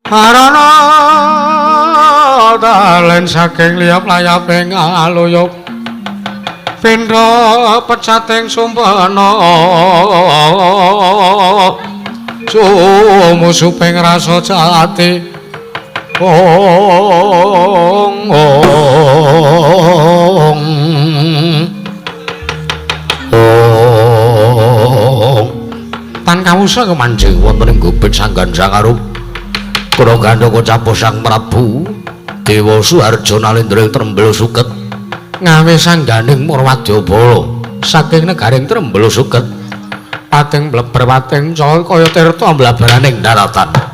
Arana dalen saking liyap layaping aluyup pindha pecating sumpena sumusuping rasa jati ong ong ong tan kawusa kemanjing wonten ing gubet sanggan sangarup kula gandhaka capo Sang Prabu Dewa Suharja Nalendra ing Trembel Suket ngawe sangganing Murwadyabala saking negaring Trembel Suket pating bleber pating col kaya tirta mblabaraning daratan.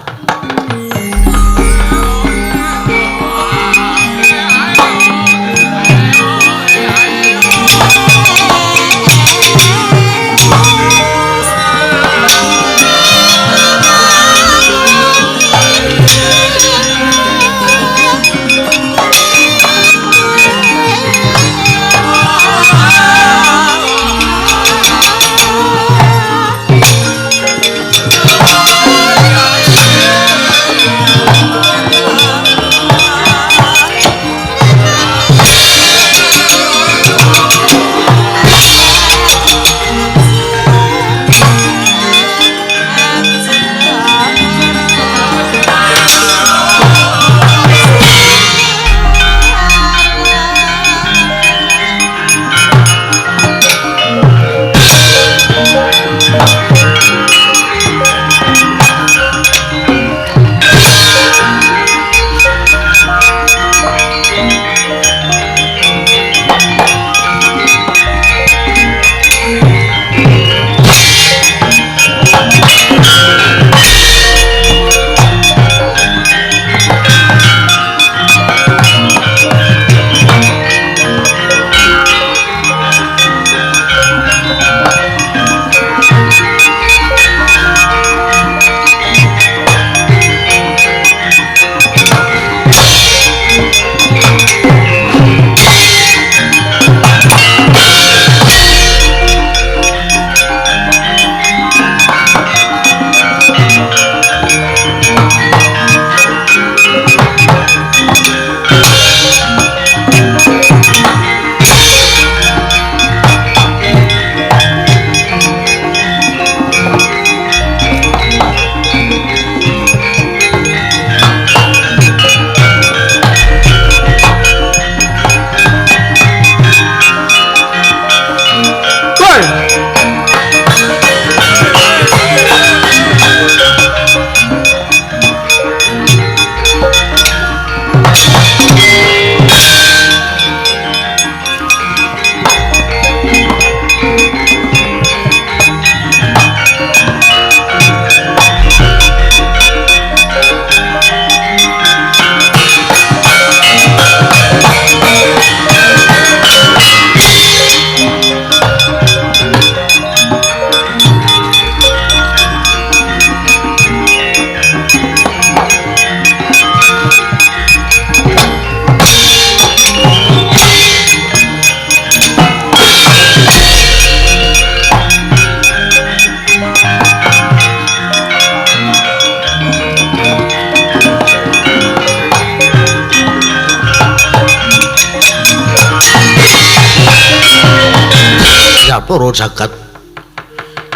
Para jagat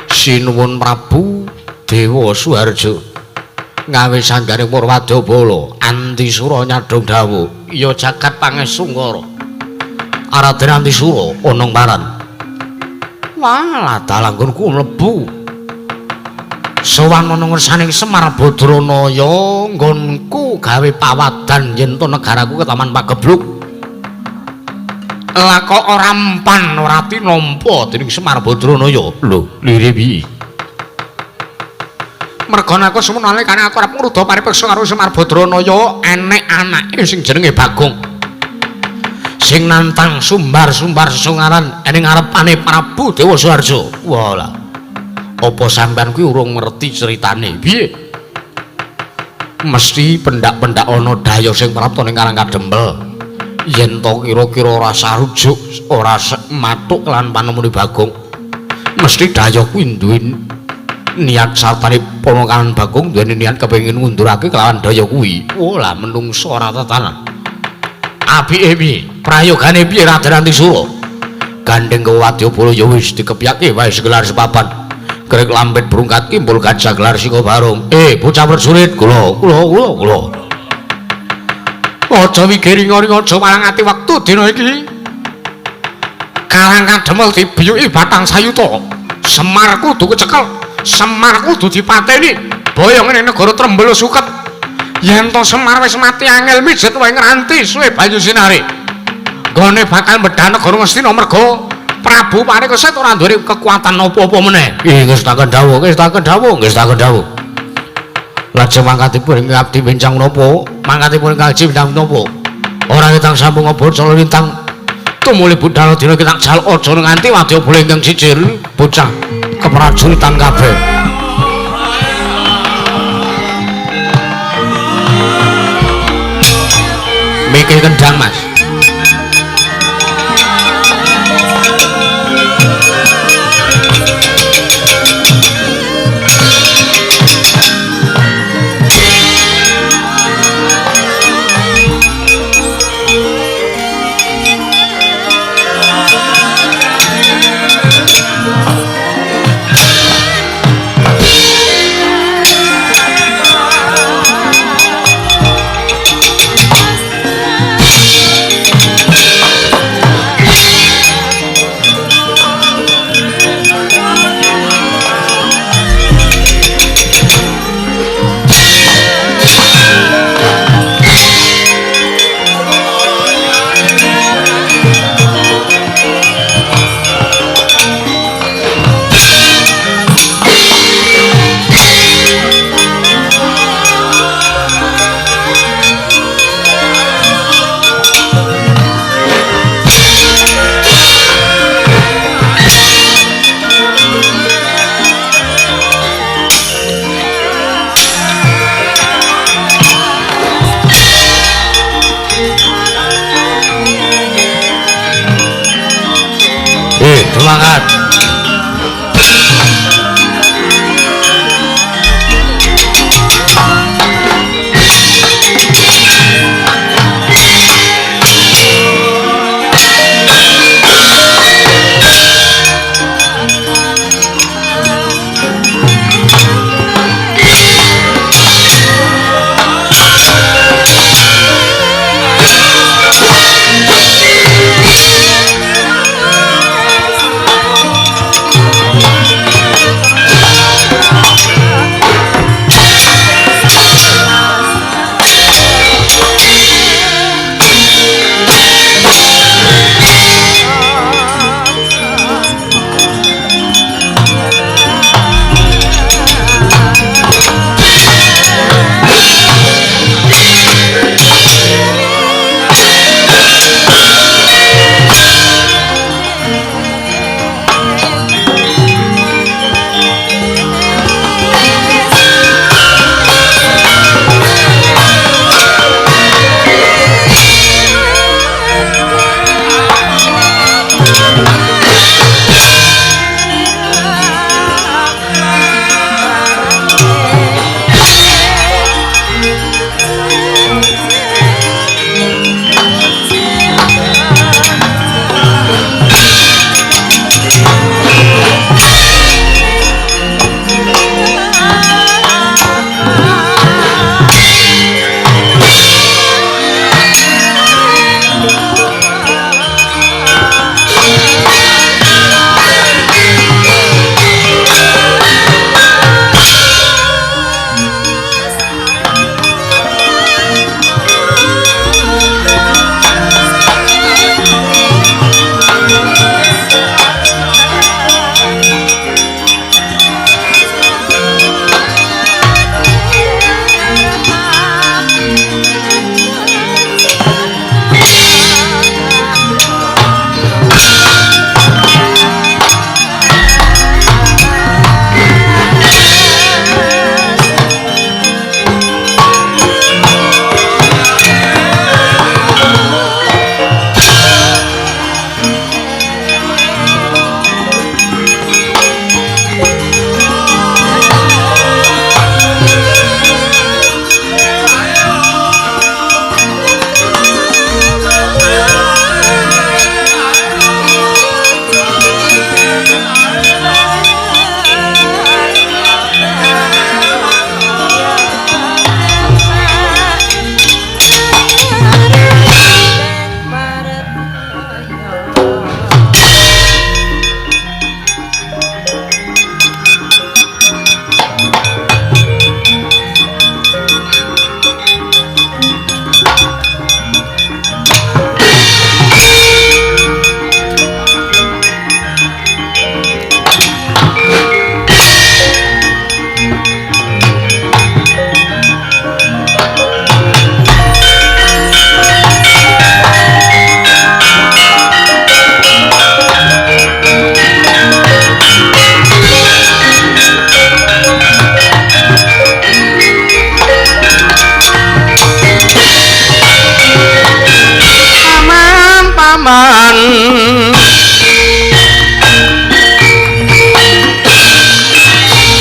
sinuwun Prabu Dewa Suharja ngawe sanggane Murwadyabala Antisura nyadhong dawuh ya jagat pangestungkara Raden Antisura ana paran walah dalanggonku mlebu sowan ana ngersaning Semar Badranaya nggonku gawe pawadan yen to negaraku ketaman pagebluk. Lah kok ora empan ora tinampa dening Semar Badranaya. Lho, lire piye? Merga aku semono nalikane aku arep ngruda paripeksa karo Semar Badranaya enek anake sing jenenge Bagong. Sing nantang sumbar-sumbar sesungaran ning ngarepane Prabu Dewa Suharja. Walah. Apa sampean kuwi urung ngerti ceritane? Piye? Mesti pendak-pendak ana daya sing prapta ning Karang Kadempel. Yen to kira-kira ora sarujuk, ora matuk lan panemune Bagong, mesti daya kuwi duwe Niat sartane Ponokan Bagong duweni niat kepengin ngundurake kelawan daya kuwi. Oh lah menungso ora tatanan. Apike piye? Prayogane piye Raden Antisura? Gandeng Wadyabala ya wis dikepyake wae segelar sepapan. Krek lampet brungkat kimpul gajah gelar sika barung. Bocah prajurit kula kula kula kula. Aja mikir ringo-ringo aja marang ati wektu dina iki. Karang kademel dibiyuki batang sayuta. Semar kudu kecekel, Semar kudu dipateni. Boyong ning negara Trembel Suket. Yen to Semar wis mati angel mijet wae ngranti suwe banyu sinare. Nggone bakal medhah negara Ngastina merga Prabu Parikesit ora duwe kekuatan apa-apa meneh. Nggih tak dawuh, nggih tak dawuh, nggih tak dawuh. Lajeng mangkatipun ing abdi bencang napa? Mangkatipun kalji bintang napa? Ora ketang sampung bocah lintang tumuli budal dina kita jaluk aja nganti wadyabala ingkang sijil bocah keprajuritan kabeh. Mikir kendang Mas.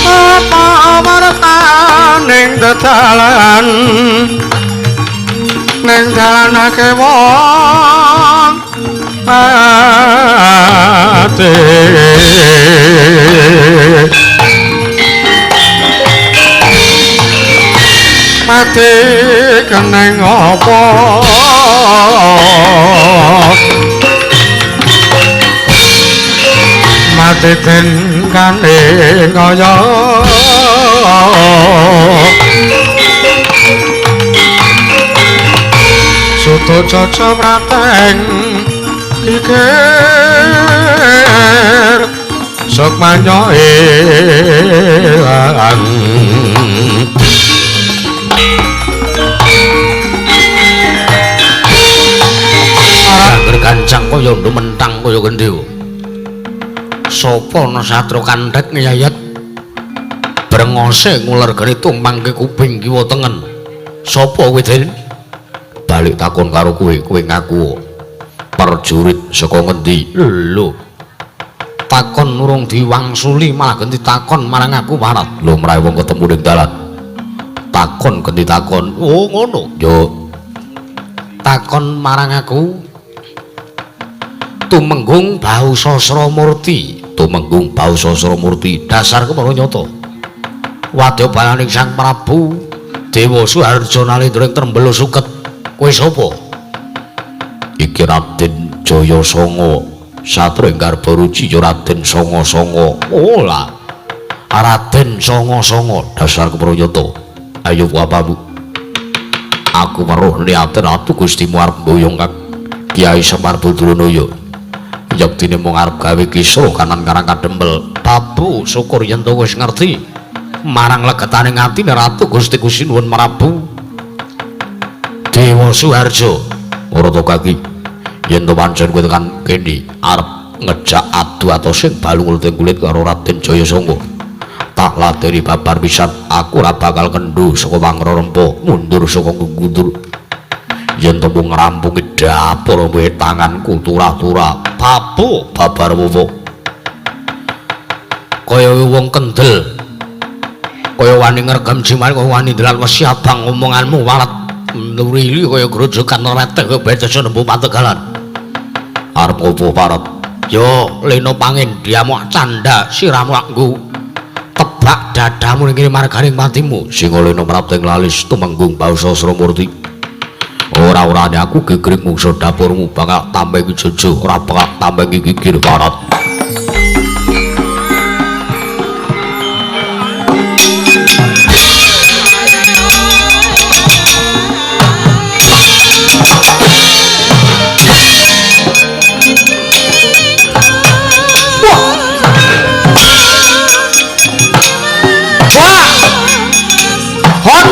Apa wartaning dedalan ning dalanake wong mati. Mati keneng apa? Mati den kane kaya suto caca prateng kikir sukmanya ilang. Angger gancang kaya mentang kaya gendhewa. Sapa ana satro kandhek ngeyayat brengose nguler geni tumpang ke kuping kiwa tengen. Sapa kowe, Den? Balik takon karo kowe, kowe ngaku perjurit saka ngendi? Lho. Takon urung diwangsuli malah genti takon marang aku warat. Lho mrae wong ketemu ning dalan. Takon genti takon. Oh ngono. Yo. Takon marang aku. Tumenggung Bau Sasramurti, Tumenggung Bau Sasramurti, dasar kemana nyata. Wadya balaning Sang Prabu Dewa Suharja Nalendra ing Trembala Suket. Kowe sapa? Iki Raden Jaya Sanga, satria ing garba ruci ya Raden Sanga Sanga. Oh lah. Raden Sanga Sanga, dasar kemana nyata. Ayo apamu? Aku weruh niate Ratu Gustimu arep mboyong Kyai Semar Badranaya. Yektine mung arep gawe kisruh kanan karang kadempel. Babu syukur yen to wis ngerti marang legetane atine Ratu Gusti Kusinuwun Prabu Dewa Suharja. Ora to kaki yen to pancen kowe tekan kene arep ngejak adu atosing balung ulte kulit karo Raden Jaya Sanga. Tak lateri babar pisan aku ora bakal kendho saka pangrerempa mundur saka gundur. Yen to mung ngrampungi dapur kowe tanganku turah-turah. Babu babar wowo kaya wong kendel kaya wani ngregem jiman kaya wani ndelal wesi abang omonganmu walat nurili kaya grojogan reteh kaya bejo nembu pategalan arep opo parep yo leno pangin diamu canda siramu nggo tebak dadamu ning kene marganing matimu sing leno mrapting lalis Tumenggung Bau Sasramurti. Ora-orane aku gegring mungsa dapurmu bakal tambengi jojo ora bakal tambengi gigir parat. Wah! Wah! Hot!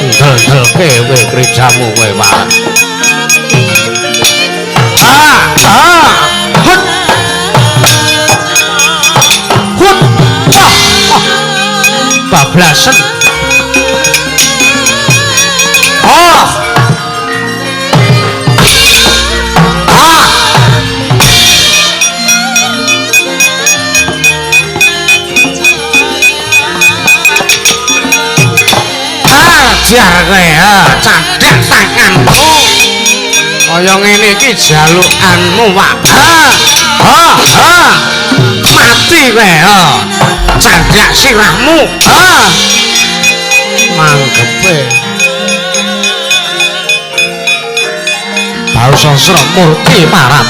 Ndel-ndelke kowe krijamu kowe, Pak. Ah, ah. Hut. Hut. Ah. Bablasen. Ah. Ah. Jar kowe, candhak tanganmu. Kaya ngene iki jalukanmu, Pak. Ha! Ha! Ha! Mati kowe, ha. Candhak sirahmu. Ha! Manggepe. Bau Sasramurti parat.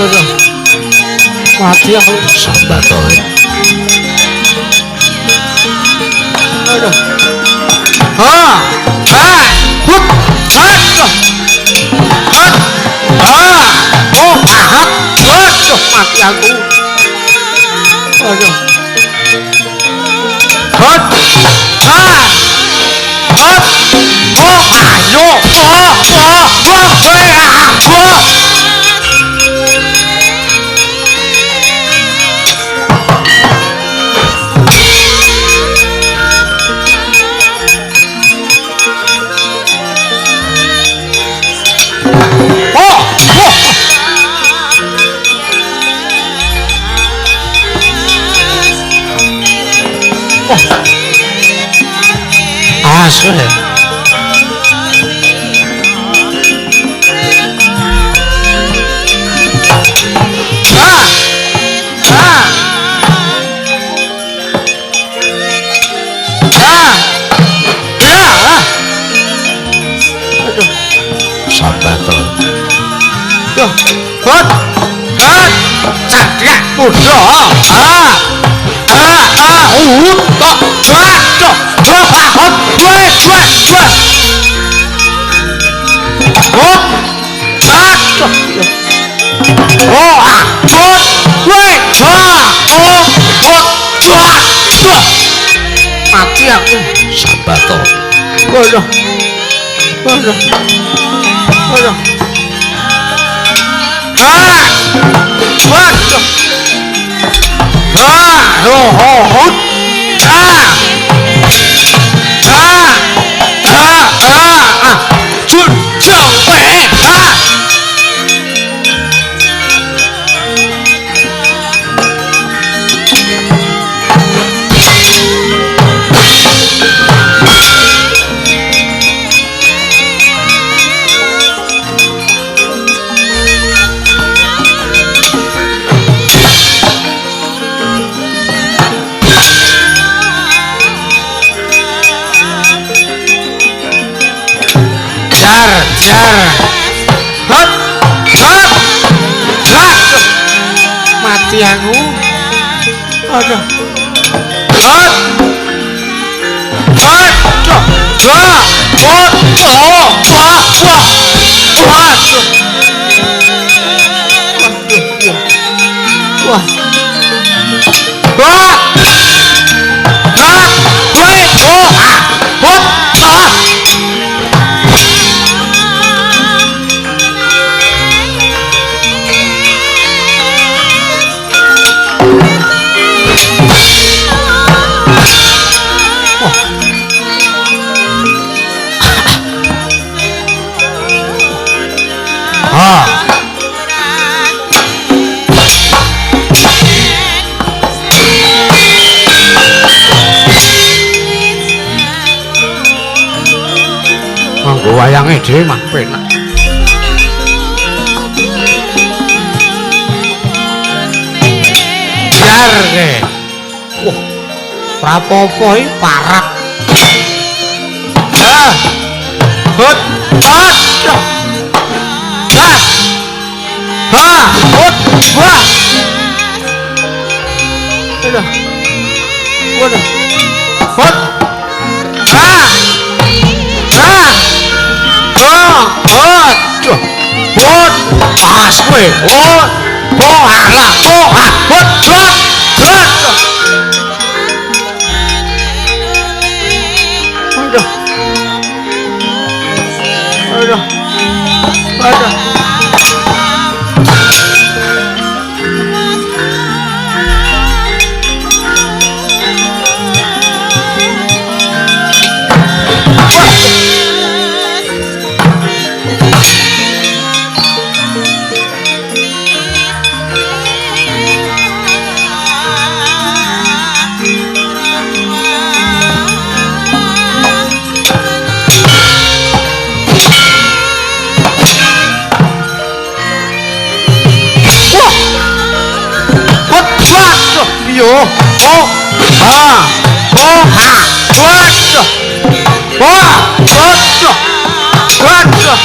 Aduh. Mati aku. Sambato. Aduh. Ha! Ha! Hut! Aduh. Hut! Ha! Oh, ah! Aduh, mati aku. Aduh. Hut! Ha! Hut! Oh, ayo! Oh, oh, oh, ah, oh. Oh, oh. Oh. Asu. Ah. Ah. Ah. Ah. Aduh. Sambato. Duh. Hot. Hot. Cakrak muda. Ah. Ah, ah, tok. Waduh. Wah, hot. Wah, wah, wah. Hot. Aduh. Oh, ah. Hot. Wah, wah. Oh, hot. Wah, wah. Mati aku. Sambato. Waduh. Waduh. Waduh. Ah! Waduh. Ah! Oh, oh, hot. Ah! Ah! Ah! Ah! Ah! Jun, jong, weh. Ah! Jar, jar. Hot, hot, hot. Mati aku. Aduh. Hot, hot, wah, hot, oh, wah, wah, wah. Waduh, wah, wah, hot, wah, oh, ah, hot, ah. Ah. Nganggo wayange dhewe mah penak. Jar ke. Wah. Prapopo iki parak. Ah. Hut. Aduh. Ah. Ha, hut, wah. Aduh. Waduh. Hut. Ah. Ah. Oh, aduh. Hut. Pas kowe. Oh. Oh, alah. Oh, ah. Hut, hut. Hut. Aduh. Aduh. Aduh. Yo, oh, ha, oh, ha, waduh, wah, waduh, waduh,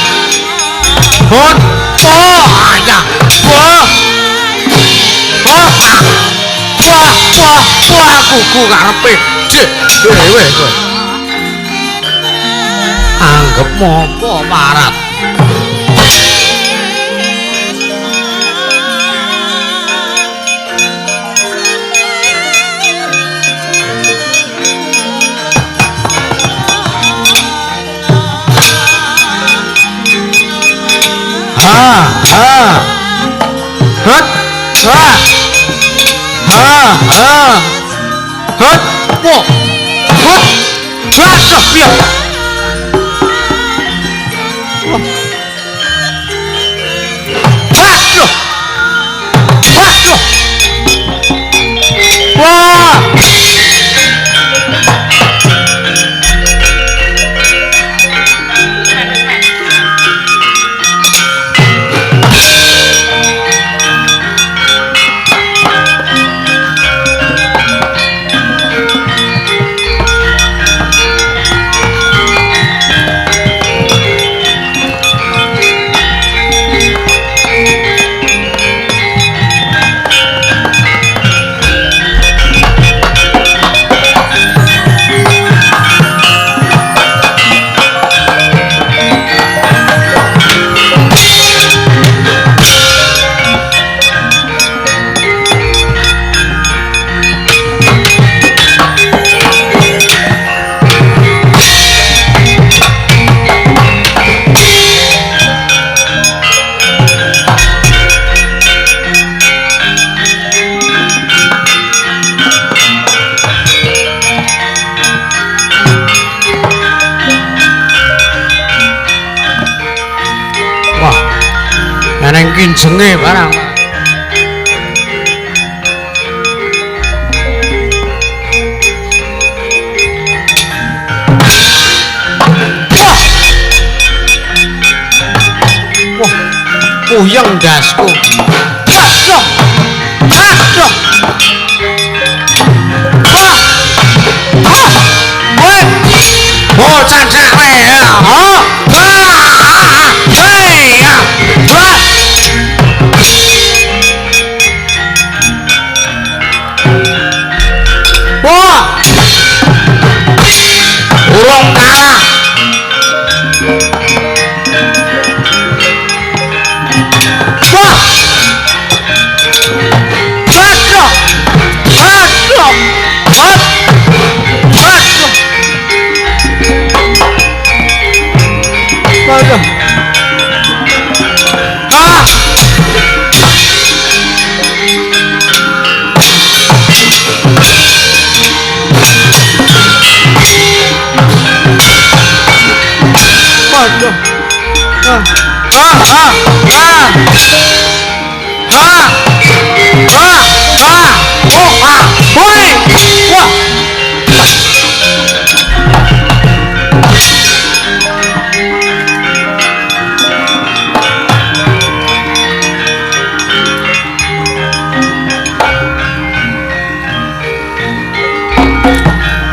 hot, oh, ya, wah, Kuku karepe dhewe kowe. Anggep apa marat. Ha ha. Hut. Ha. Ha ha. Hut. Wo. Hut. Waduh, piye? Waduh. Waduh. Wah. Eneng kinjenge barang. Wah. Wah, puyeng ndasku. Waduh. Waduh. Wah. Wah. Woi. Bocah cewek ya. Oh. Wah. Hei. Wah. Wah. Urung kalah. Wah. Waduh. Waduh. Waduh. Waduh. Waduh. Ah. Waduh. Ah. Ah. Ah. Ah. Ah. Ah. Ah. Oh. Ah. Woi. Wah.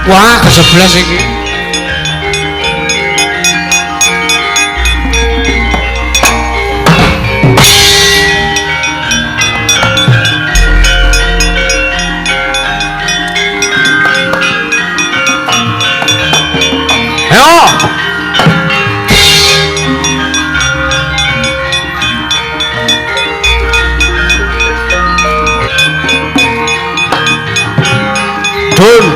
Wah, ke-11 iki. Ayo. Dun.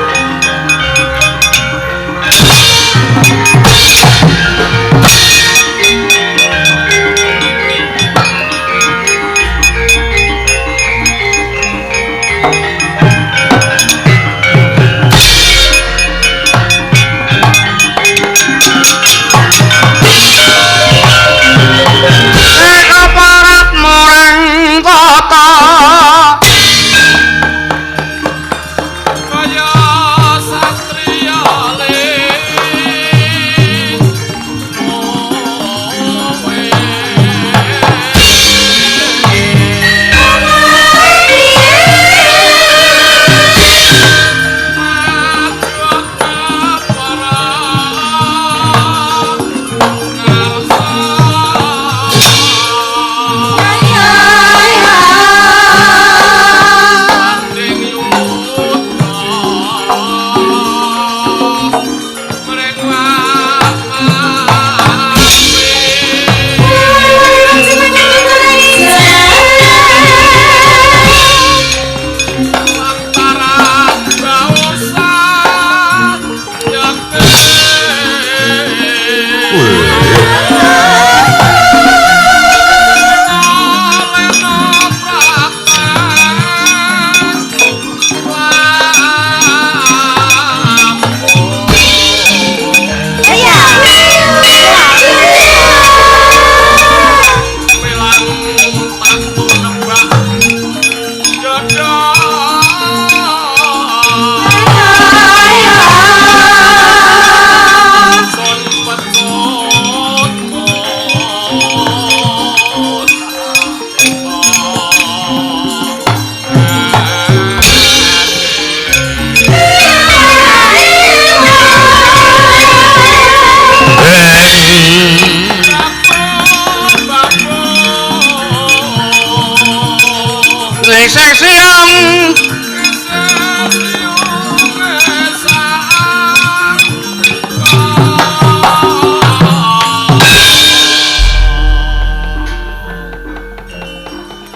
Isih siang.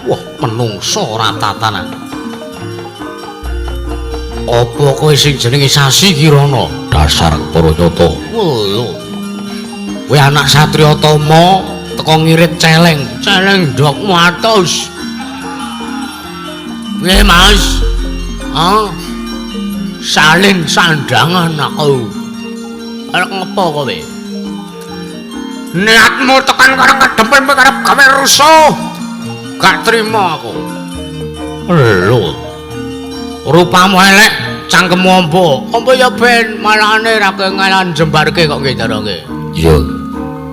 Wah, menungso ora tatanan. Apa kowe sing jenenge Sasi Kirana? Dasar para nyata. Lho. Kowe anak Satriya Tama teko ngirit celeng. Celeng ndokmu atus. Piye, Mas? Ha? Saling sandangan aku. Arep ngopo kowe? Niatmu tekan karo kedempel karep gawe rusuh. Gak trimo aku. Lho. Rupamu elek, cangkemmu amba. Amba ya ben malahane ra kengelan jembarke kok nggih cara nggih. Iya.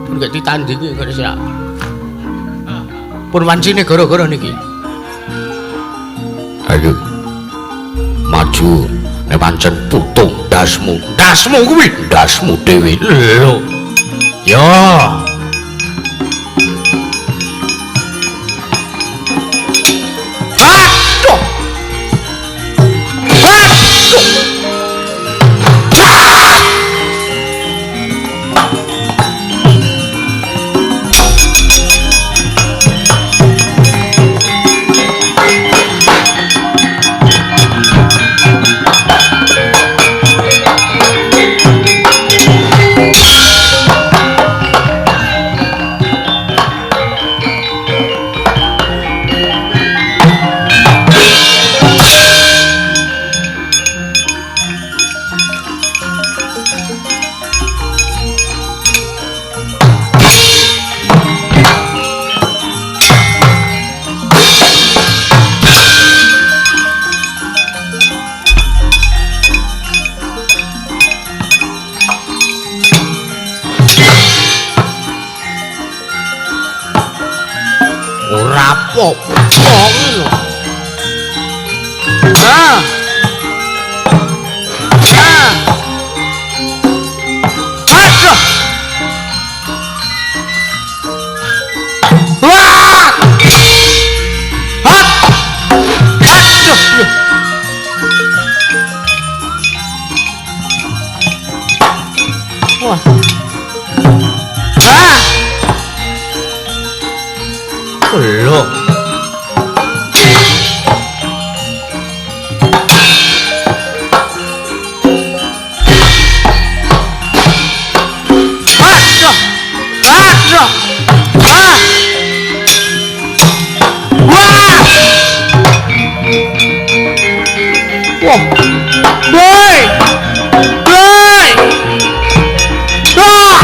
Pun gak ditandingi kok sira. Pun wancine gara-gara niki. Ayo. Maju nek pancen putung ndasmu. Ndasmu kuwi ndasmu dhewe. Lho. Ya. Aduh. Aduh. Ah! Ora apa-apa ngono. Ah. Ah. Aduh. Wah. Hat. Aduh. Wah. Ah. Lho. Aduh. Aduh. Ah. Wah. Wah. Woi. Woi. Wah.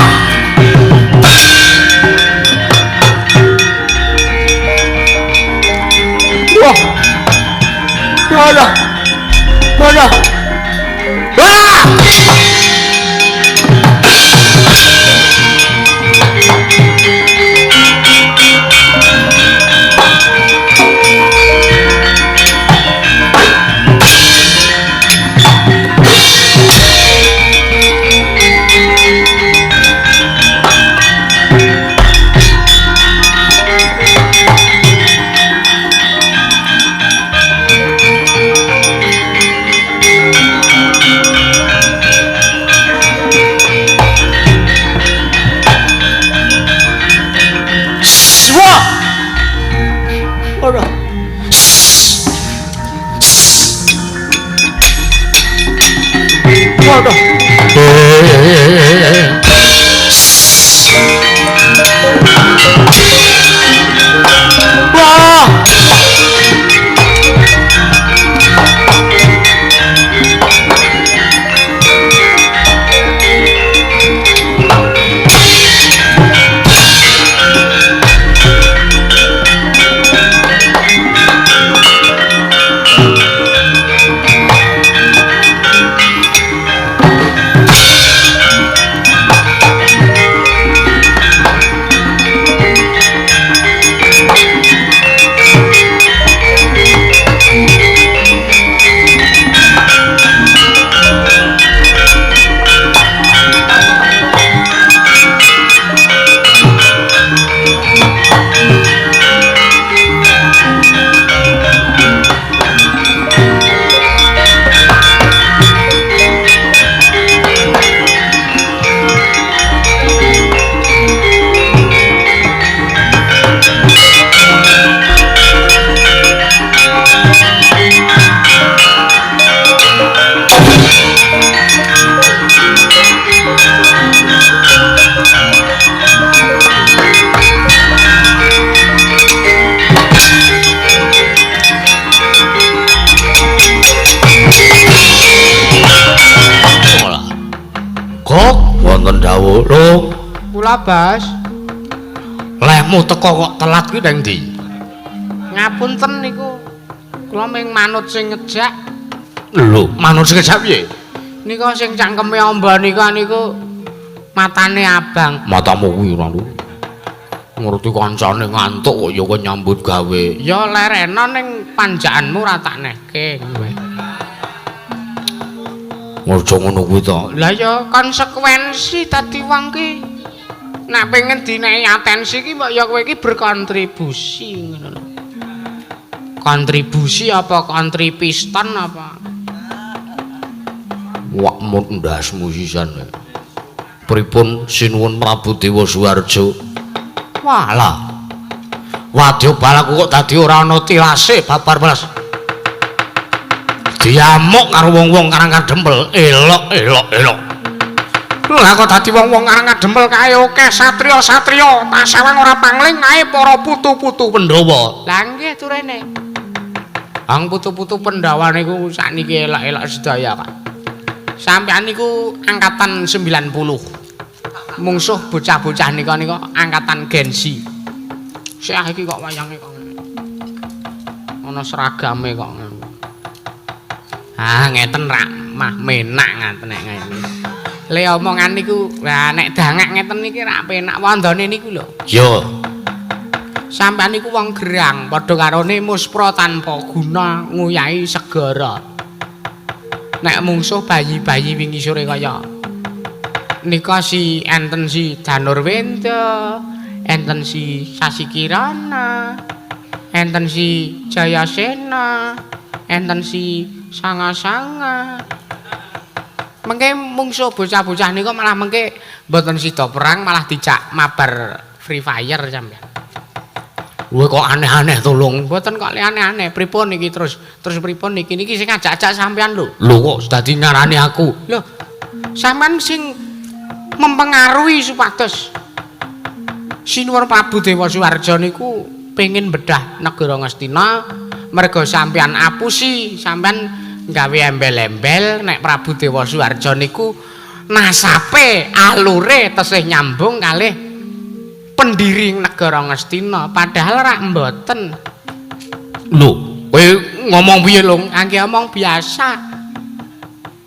Wah. Walah. Walah. Wah. Wah. Walah. Waduh. Wah. Wonten dawuh. Lho, Kula Bos. Lehmu teko kok telat kuwi nang ndi? Ngapunten niku. Kula ming manut sing ngejak. Lho, manut sing ngejak piye? Nika sing cangkeme amba nika niku matane abang. Matamu kuwi ora lho. Ngerti kancane ngantuk kok ya kowe nyambut gawe. Ya lerena ning panjakanmu ora tak nehke ngono wae. Aja ngono kuwi to. Lah ya konsekuensi dadi wong ki. Nek pengen dinehi atensi ki mbok ya kowe iki berkontribusi ngono lho. Kontribusi apa kontripiston apa? Wak mut ndasmu sisan. Pripun sinuwun Prabu Dewa Suwarjo? Walah. Wadya balaku kok dadi ora ana tilase babar belas. Diamuk karo wong-wong Karang Kadempel, elok elok elok. Lah kok dadi wong-wong Karang Kadempel kae akeh satriya-satriya, tasawang ora pangling kae para putu-putu Pandhawa. Lah nggih turene. Ang putu-putu Pandhawa niku sakniki elok-elok sedaya, Pak. Sampeyan niku angkatan 90. Mungsuh bocah-bocah nika nika angkatan Gen Z. Sik iki kok wayange kok ngene. Ana seragame kok ngene. Ah ngeten rak mah menak ngaten nek ngene. Le omongan niku, lah nek dangak ngeten niki rak penak wandane niku lho. Ya. Sampeyan niku wong gerang padha karone muspra tanpa guna nguyahi segara. Nek mungsuh bayi-bayi wingi sore kaya nika si enten si Danurwenda, enten si Sasikirana, enten si Jayasena, enten si Sanga-sanga. Mengke mungsuh bocah-bocah nika malah mengke mboten sida perang malah dijak mabar Free Fire sampeyan. Kowe kok aneh-aneh to, Lung. Mboten kok aneh-aneh. Pripun niki terus pripun niki niki sing ngajak-ajak sampeyan lho. Lho kok dadi ngarani aku? Lho, sampeyan sing mempengaruhi supados Sinuwun Prabu Dewa Suwarja niku pengin bedah negara Ngastina merga sampeyan apusi, sampeyan gawe embel-embel nek Prabu Dewa Suwarja niku nasape alure tesih nyambung kalih pendiri negara Ngastina, padahal rak mboten. Lho, kowe ngomong piye, Lung? Angge omong biasa.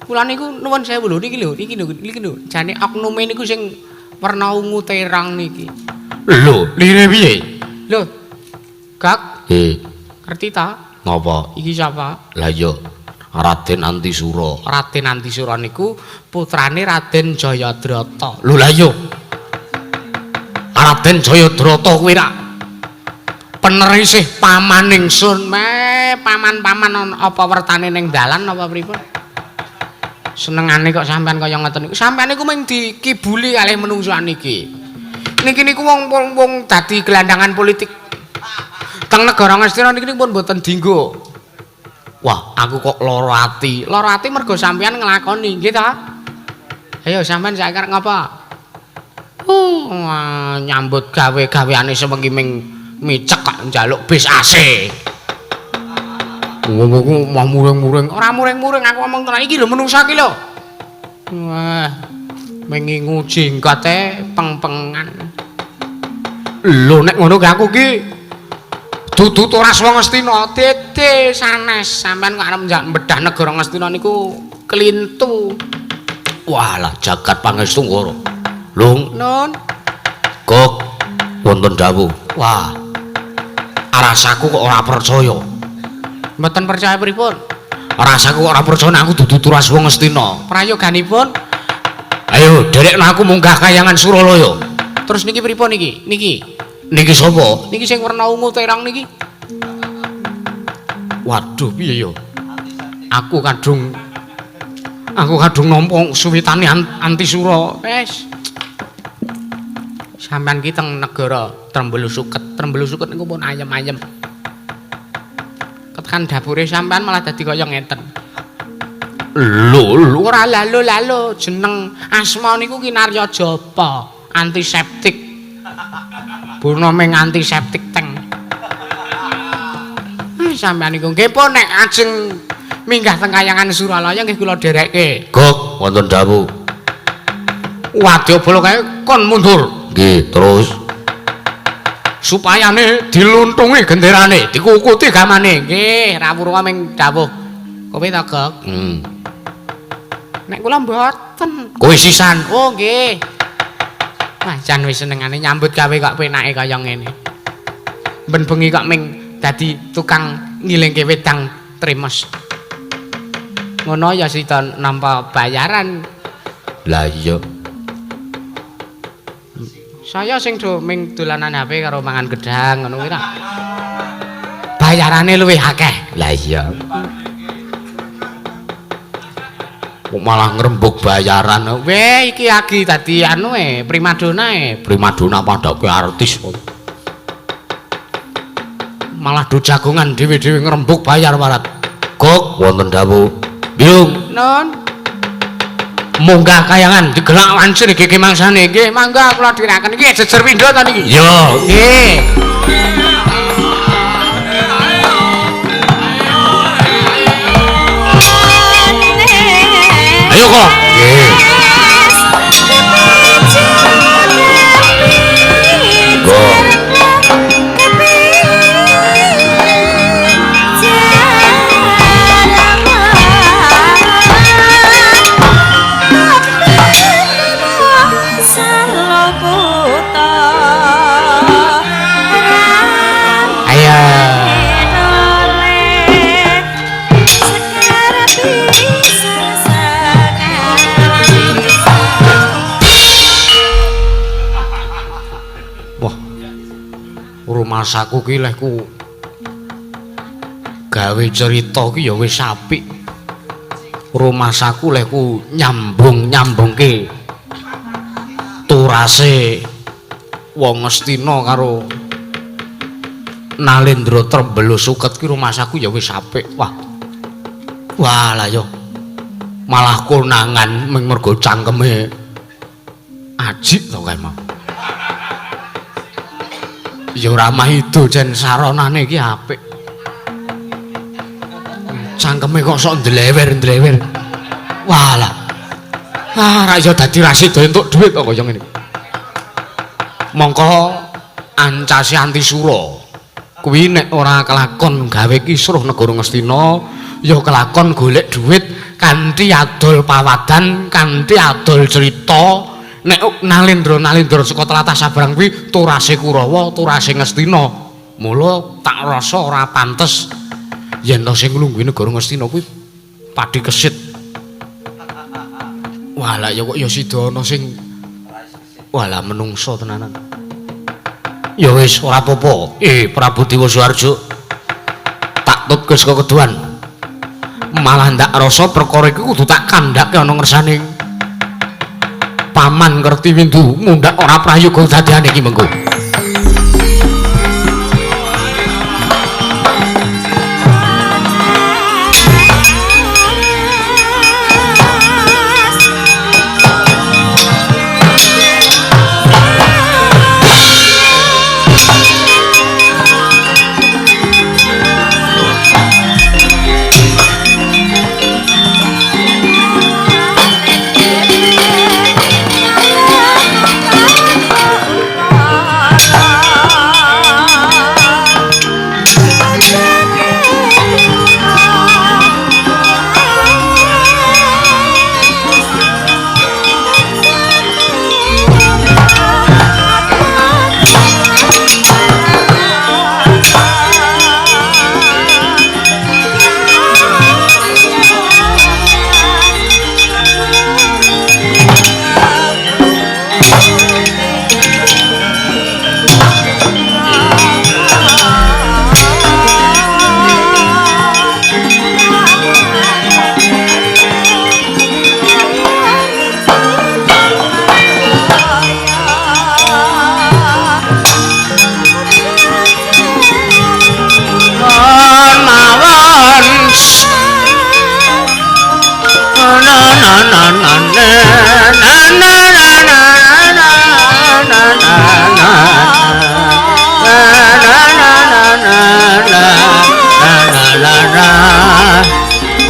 Kula niku nuwun sewu lho niki lho, niki lho, niki lho. Jane oknume niku sing werna ungu terong niki. Lho, lire piye? Lho. Gak? Ngerti ta? Ngapa? Iki sapa? Lah iya, Raden Antisura. Raden Antisura niku putrane Raden Jayadrata. Lho lah iya. Raden Jayadrata kuwi rak penerisih paman ingsun. Meh, paman-paman apa wertane ning dalan apa pripun? Senengane kok sampean kaya ngoten niku. Sampean niku mung dikibuli kalih menungso niki. Niki niku wong-wong dadi gelandangan politik. Teng negara Ngastina niki pun mboten dinggo. Wah, aku kok lara ati. Lara ati mergo sampean nglakoni, nggih ta? Ayo sampean saiki arep ngapa? Nyambut gawe-gaweane sewengi ming micek kok njaluk bis AC. Wong mau muring-muring. Ora muring-muring aku ngomong tenan iki lho menungsa iki lho. Wah, mengingu jenggote peng-pengan. Lho nek ngono ki aku ki dudu turas wong Ngastina. Dede sanes sampean kok arep mbedah negara Ngastina niku kelintu. Walah jagat pangestu ngoro. Lung. Nun. Kok wonten dawuh. Wah. Rasaku kok ora percaya. Mboten percaya pripun? Rasaku kok ora percaya nek aku dudu turas wong Ngastina. Prayoganipun? Ayo derekno aku munggah kayangan Suralaya. Terus niki pripun niki? Niki. Niki sapa? Niki sing werna ungu terong niki. Waduh piye ya? Aku kadung nampa suwitane Antisura. Wis. Sampeyan ki teng negara Trembul Suket. Trembul Suket niku pun ayem-ayem. Ketekan dapure sampean malah dadi kaya ngeten. Lho, lho ora lalo-lalo jeneng asma niku Kinarya Japa, antiseptik. Bono ming antiseptik teng. Sampeyan niku nggih pun nek ajeng minggah teng kayangan Suralaya nggih kula dherekke. Gok wonten dawuh. Wadyabala kae kon mundur. Nggih, terus supayane diluntungi genderane, dikukuti gamane. Nggih, rawuh ming dawuh. Kowe ta, Gok? Nek kula mboten. Kowe sisan. Oh, nggih. Wah, jan wis senengane nyambut gawe kok penake kaya ngene. Ben bengi kok ming dadi tukang ngilingke wedang tremes. Ngono ya sida nampa bayaran. Lah iya. Saya sing do ming dolanan HP karo mangan gedang ngono kuwi ta. Bayarane luwih akeh. Lah iya. Kok malah ngrembug bayaran. Weh, iki lagi dadi anu e, primadona e. Primadona padake artis kok. Malah do jagongan dhewe-dhewe ngrembug bayar warat. Gok wonten dawuh. Byung. Nun. Munggah kayangan digelak wancine gege mangsane. Nggih, mangga kula diraken. Nggih, jejer pindho ta niki? Iya. Nggih. Ayo kok. Nggih. Go. Masaku ki lehku gawe cerita ki ya wis apik. Rumasaku lehku nyambung-nyambungke turase wong Ngastina karo Nalendra Trembelo Suket ki rumasaku ya wis apik. Wah. Wah lah yo. Malah konangan ming mergo cangkeme ajik to kae mau. Ya ora maido jen saronane iki apik. Cangkeme kok sok ndlewer-ndlewer. Walah. Ah, ra iso dadi rasida entuk dhuwit kok kaya ngene. Mongko ancase Antisura kuwi nek ora kelakon gawe kisruh negara Ngastina, ya kelakon golek dhuwit kanthi adol pawadan, kanthi adol cerita. Nek Nalendra-nalendra saka tlatah Sabrang kuwi turase Kurawa, turase Ngastina. Mula tak rasa ora pantes yen to sing nglungguhi negara Ngastina kuwi padhe kesit. Wah, lah ya kok ya sida ana sing walah menungso tenanan. Ya wis ora apa-apa. Prabu Dewa Suharjo tak tutke saka keduan. Malah ndak rasa perkara iki kudu tak kandhake ana ngersane Paman Kertiwindu mundhak ora prayoga dadiane iki mengko.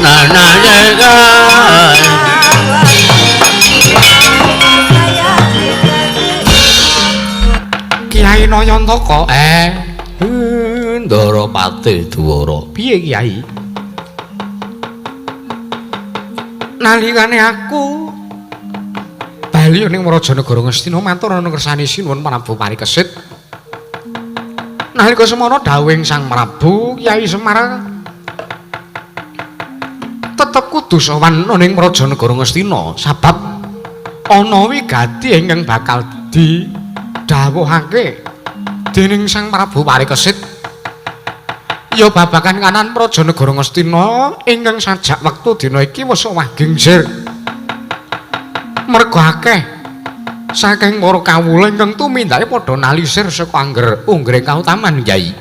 Na na na na. Nayantaka. Ndara Patih Dwara. Piye Kyai? Nalikane aku bali ning Rajanegara Ngastina matur ana kersane Sinuwun Prabu Parikesit. Nalika semono dawuhing Sang Prabu, Kyai Semar tetep kudu sowan ning Rajanegara Ngastina sabab ana wigati ingkang bakal didhawuhake dening Sang Prabu Parikesit. Ya babagan kanan Rajanegara Ngastina ingkang sajak wektu dina iki wis owah gingsir. Merga akeh saking para kawula ingkang tumindake padha nalisir saka angger unggring kautaman Kyai.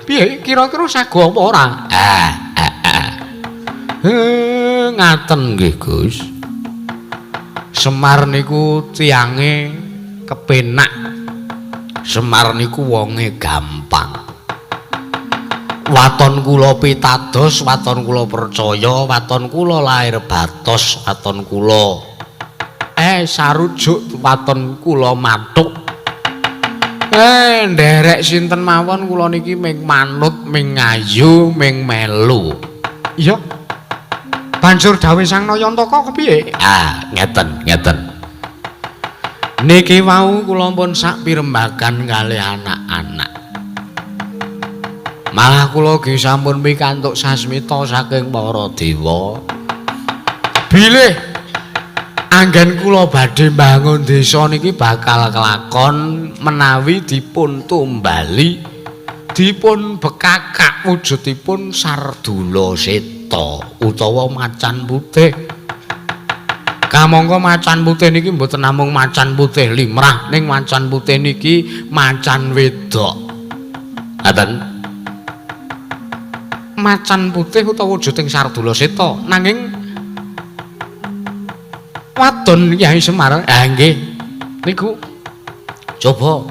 Piye kira-kira sago apa ora? Ngaten nggih Gus. Semar niku tiyange kepenak. Semar niku wonge gampang. Waton kula pitados, waton kula percaya, waton kula lair batos, waton kula sarujuk, waton kula mathuk. Nderek sinten mawon kula niki ming manut, ming ngayu, ming melu. Iya. Banjur dawuh Sang Nayantaka kepiye? Ngeten, ngeten. Niki wau kula pun sak pirembagan kalih anak-anak. Malah kula nggih sampun pikantuk sasmita saking para dewa. Bilih anggen kula badhe mbangun desa niki bakal kelakon menawi dipun tumbali, dipun bekakak wujudipun Sardula Seta utawa macan putih. Kamangka macan putih niki mboten namung macan putih limrah, ning macan putih niki macan wedok. Ngaten. Macan putih utawa wujuding Sardula Seta nanging wadon Kyai Semar. Nggih. Niku coba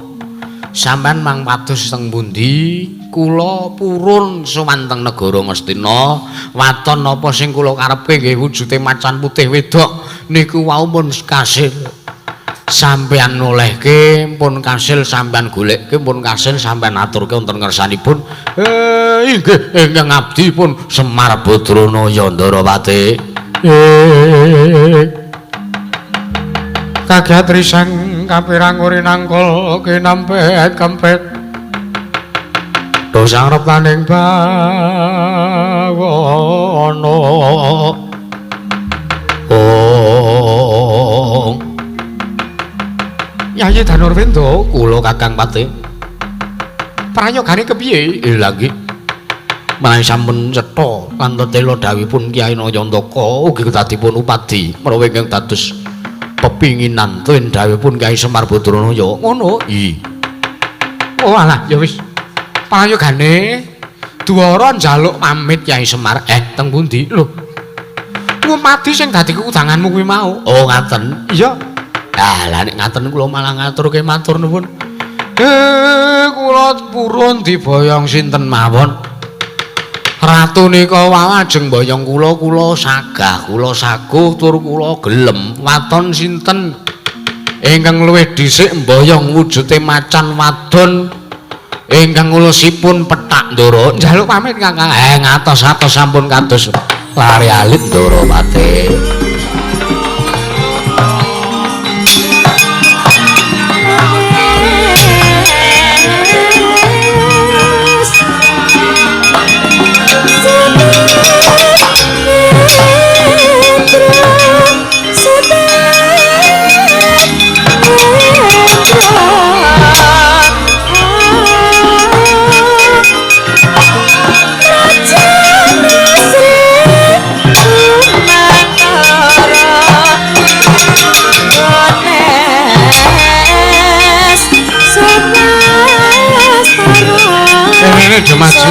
sampean mang pados teng pundi kula purun sowan teng negara Ngastina. Waton napa sing kula karepe nggih wujude macan putih wedok niku wau pun kasil sampean nolehke, pun kasil sampean golekke, pun kasil sampean aturke wonten ngersanipun. Inggih ingkang abdi pun Semar Badranaya Ndarawati. Kagiat risang kapirang uri nangkol kinampet kempet dosang reptaning bawono. Oh Yayi Danurwenda kula Kakang Patih. Prayogane kepiye? Lha nggih. Menawi sampun cetha lan tetela dawuhipun Kyai Nayantaka ugi kedadipun upadi menawi ingkang dados pepinginan tuwin dawuhipun Kyai Semar Badranaya. Ngono? I. Oh alah ya wis. Prayogane Dwara njaluk pamit Kyai Semar. Teng pundi? Lho. Ngupadi sing dadi kudanganmu kuwi mau. Oh ngaten. Iya. Lah nek ngaten kula malah ngaturke matur nuwun. Kula purun diboyong sinten mawon. Ratu nika wau ajeng boyong kula, kula sagah, kula saguh tur kula gelem. Waton sinten ingkang luwih dhisik mboyong wujude macan wadon ingkang ulusipun pethak Ndara. Njaluk pamit Kakang. Ngatos-atos sampun kados lari alit Ndara Patih. Ini udah maju.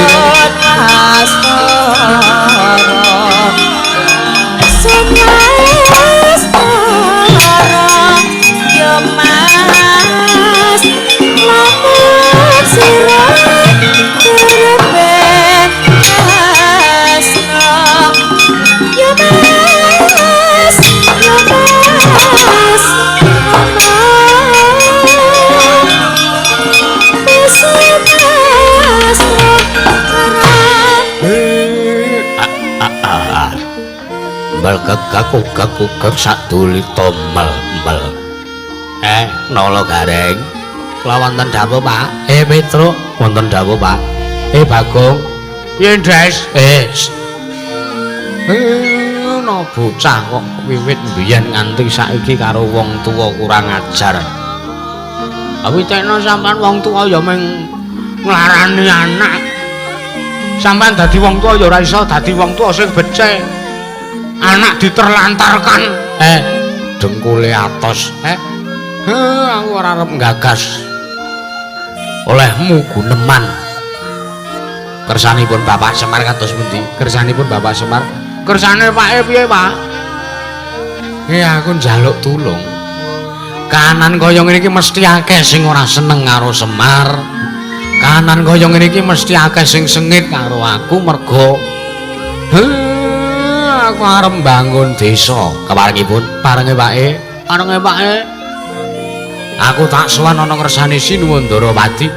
Mel gegak ugak ugak sadulita mel mel. Nala Gareng. Kula wonten dawuh, Pak. Petruk, wonten dawuh, Pak. Bagong. Piye, Des? No bocah kok wiwit mbiyen nganti saiki karo wong tuwa kurang ajar. Awitekno sampean wong tuwa ya mung nglarani anak. Sampean dadi wong tuwa ya ora iso dadi wong tuwa sing becik. Anak diterlantarkan. Dengkule atos. Aku ora arep nggagas olehmu guneman. Kersanipun Bapak Semar kados pundi? Kersanipun Bapak Semar. Kersane Pake piye, Pak? Aku njaluk tulung. Kahanan kaya ngene iki mesti akeh sing ora seneng karo Semar. Kahanan kaya ngene iki mesti akeh sing sengit karo aku mergo aku arep mbangun desa. Keparengipun parenge Pake, parenge Pake. Aku tak sowan ana ngersane Sinuwun Ndarawati.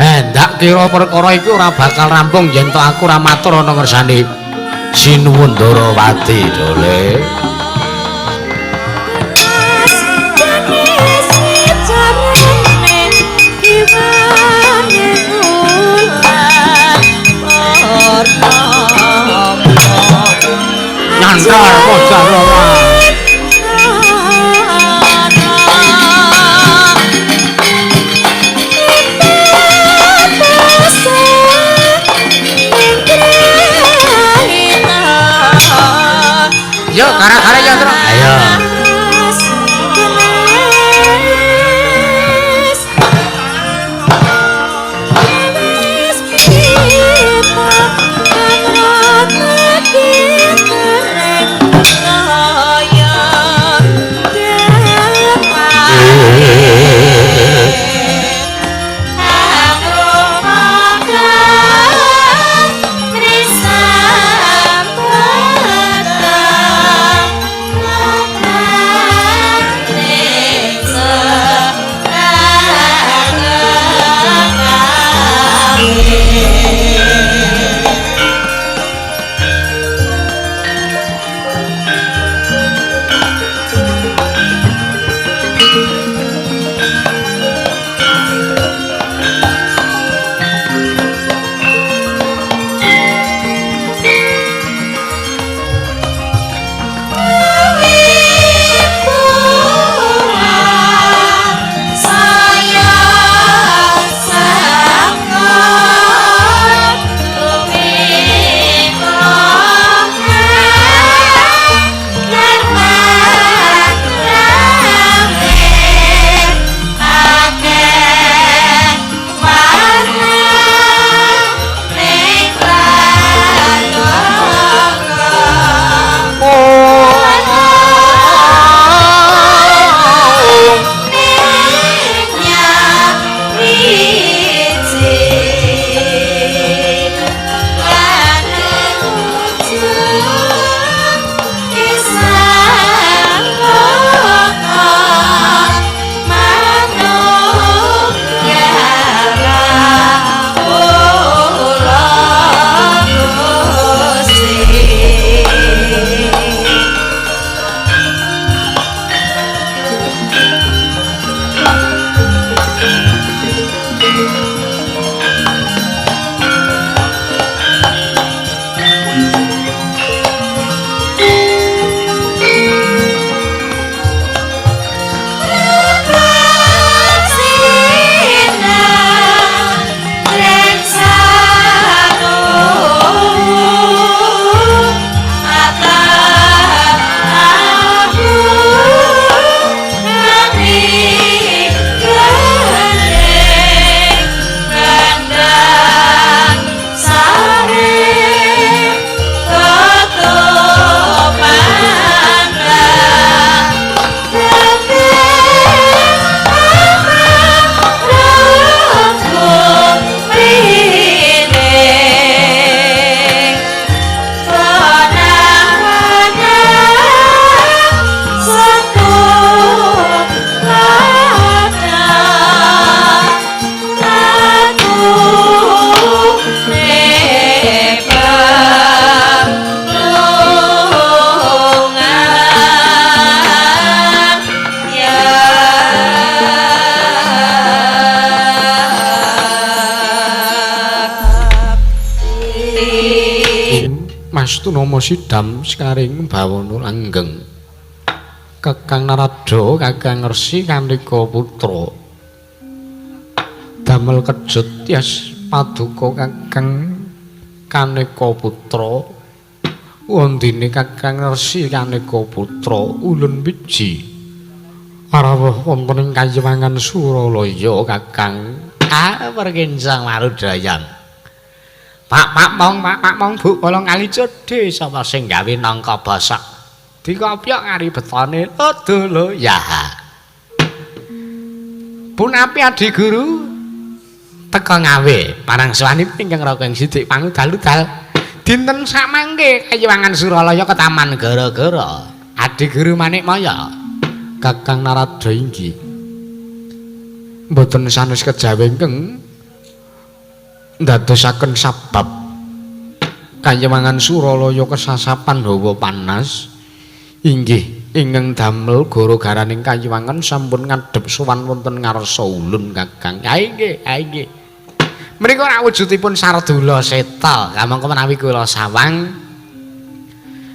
Ndak kira perkara iki ora bakal rampung yen to aku ora matur ana ngersane Sinuwun Ndarawati, Dole. Nyantar bocah ora. Yo kara-kara ya, Tru. Ayo. Mas Tunama Sidam sekaring bawana langgeng. Kakang Narada, Kakang Resi Kaneka Putra. Damel kejut tias paduka Kakang Kaneka Putra. Wondene Kakang Resi Kaneka Putra ulun wiji. Arawuh wonten ing kayiwangan Suralaya Kakang. Ah, perkincang marudayan. Pak pak mong, pak pak mong, bu kolong kali jodhe sapa sing gawe nangka basak. Dikopyok ngari betone lho ya. Punapi Adi Guru teka ngawe parang suwanipun ingkang raka ing sidik pangudal-udal. Dinten samangke kayiwangan Suralaya ketaman gara-gara. Adi Guru Manikmaya Kakang Narada inggih. Mboten sanes kejawi ingkang ndadosaken sabab kayiwangan Suralaya kesasapan hawa panas inggih ingkang damel gara-garaning kayiwangan sampun ngadhep sowan wonten ngarsa ulun Kakang. Ha inggih, ha inggih. Menika rak wujudipun Sardula Seta kamangka menawi kula sawang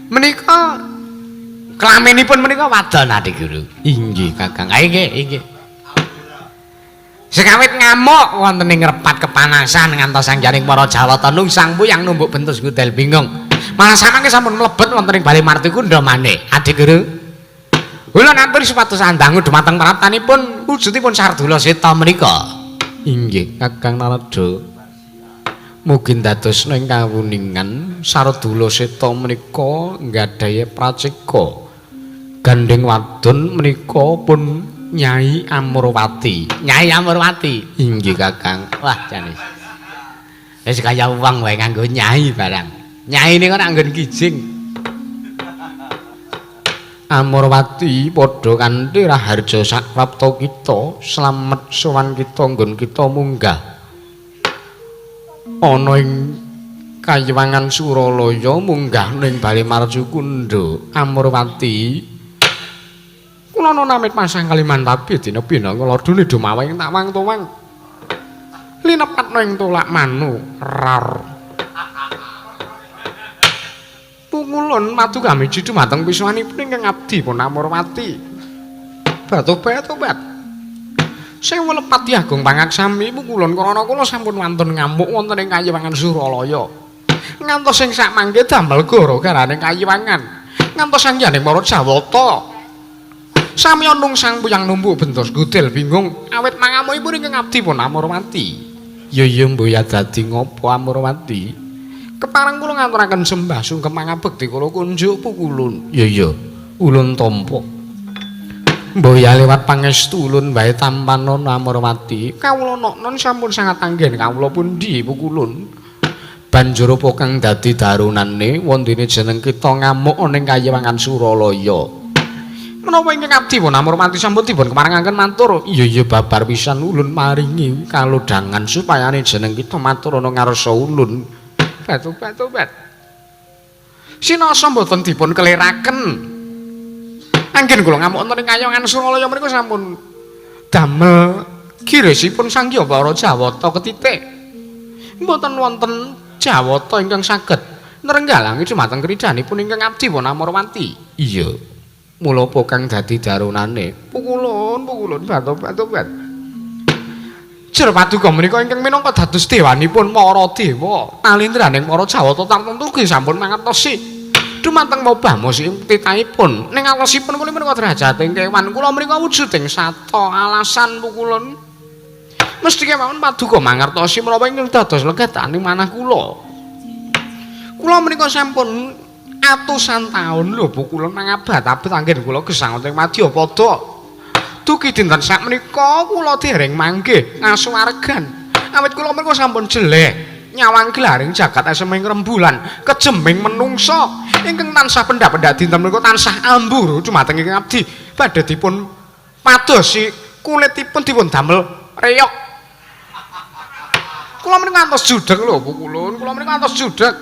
menika klamenipun menika wadon Adi Guru. Inggih Kakang. Ha inggih, inggih. Sekawit ngamuk wonten ing repat kepanasan ngantos angganing para Jawata nungsang puyang numbuk bentus gudel bingung. Malah samangke sampun mlebet wonten ing Bale Martikunda maneh. Adi Guru. Kula atur supados andangu dumateng praptanipun wujudipun Sardula Seta menika. Inggih Kakang Narada. Mugi ndadosna ing kawuningan Sardula Seta menika nggadahi praceka. Gandheng wadon menika pun Nyai Amurwati. Nyai Amurwati. Inggih Kakang. Wah jane. Wis kaya wong wae nganggo nyai barang. Nyai niku nek nggon kijing. Amurwati padha kanthi raharja sakrapta kita, slamet sowan kita nggon kita munggah. Ana ing kayiwangan Suralaya munggah ning Bale Marcukunda. Amurwati kula namit pasang Kalimantabi dina bina ngladune dumaweng tawang tuwang linepatna ing tolak manu rar pungulun madu kamiji dumateng pisuwanipun ingkang abdi pun Amurwati batu-batu-bat sewu lepat Agung pangaksami pungulun krana kula sampun wantun ngamuk wonten ing kayiwangan Suralaya ngantos sing sakmangke damel gara-garane kayiwangan ngantos angganing para Jawata sami nungsang puyang numbuk bentos gudel bingung awit mangamukipun ingkang abdi pun Amurwati. Ya ya mboya dadi ngopo Amurwati? Kepareng kula ngaturaken sembah sungkem pangabekti kula kunjuk pukulun. Ya ya ulun tampa. Mboya lewat pangestu ulun wae tampanana Amurwati. Kawula noknon sampun sangat anggen kawula pundi pukulun. Banjur apa kang dadi darunane wondene jeneng kita ngamuk ning kayiwangan Suralaya. Menapa ingkang abdi pun Amurwati sampun dipun kemarengaken matur. Iya iya babar pisan ulun maringi kalodhangan supayane jeneng kita matur ana ngarsa ulun. Batu-batu-bat. Sinasa mboten dipun keliraken. Anggen kula ngamuk wonten ing kayangan Suralaya menika sampun damel girisipun Sang Hyang Para Jawata ketitik. Mboten wonten Jawata ingkang saged nrenggalangi dumateng kridanipun ingkang abdi pun Amurwati. Iya. Mula apa kang dadi darunane? Pukulun, pukulun, batu-batu-bat. Jer paduka menika ingkang minangka dados dewanipun para dewa, talindraning para Jawata tartemtu ugi sampun mangertosi dumateng mobah musik titahipun. Ning alosipun kula menika derajating kewan kula menika wujuding sata alasan pukulun. Mesti kemawon paduka mangertosi menapa ingkang dados legataning manah kula. Kula menika sampun atusan taun lho pukulun mangabet-abet anggen kula gesang wonten Madyapada. Dugi dinten sakmenika kula dereng manggih ngasuwargan. Awit kula menika sampun jeleh nyawang gelaring jagat eseming rembulan kejeming menungsa ingkang tansah pendhak-pendhak dinten menika tansah amburu dumateng ingkang abdi badhe dipun padosi kulitipun dipun damel reyok. Kula menika ngantos judeg lho pukulun, kula menika ngantos judeg.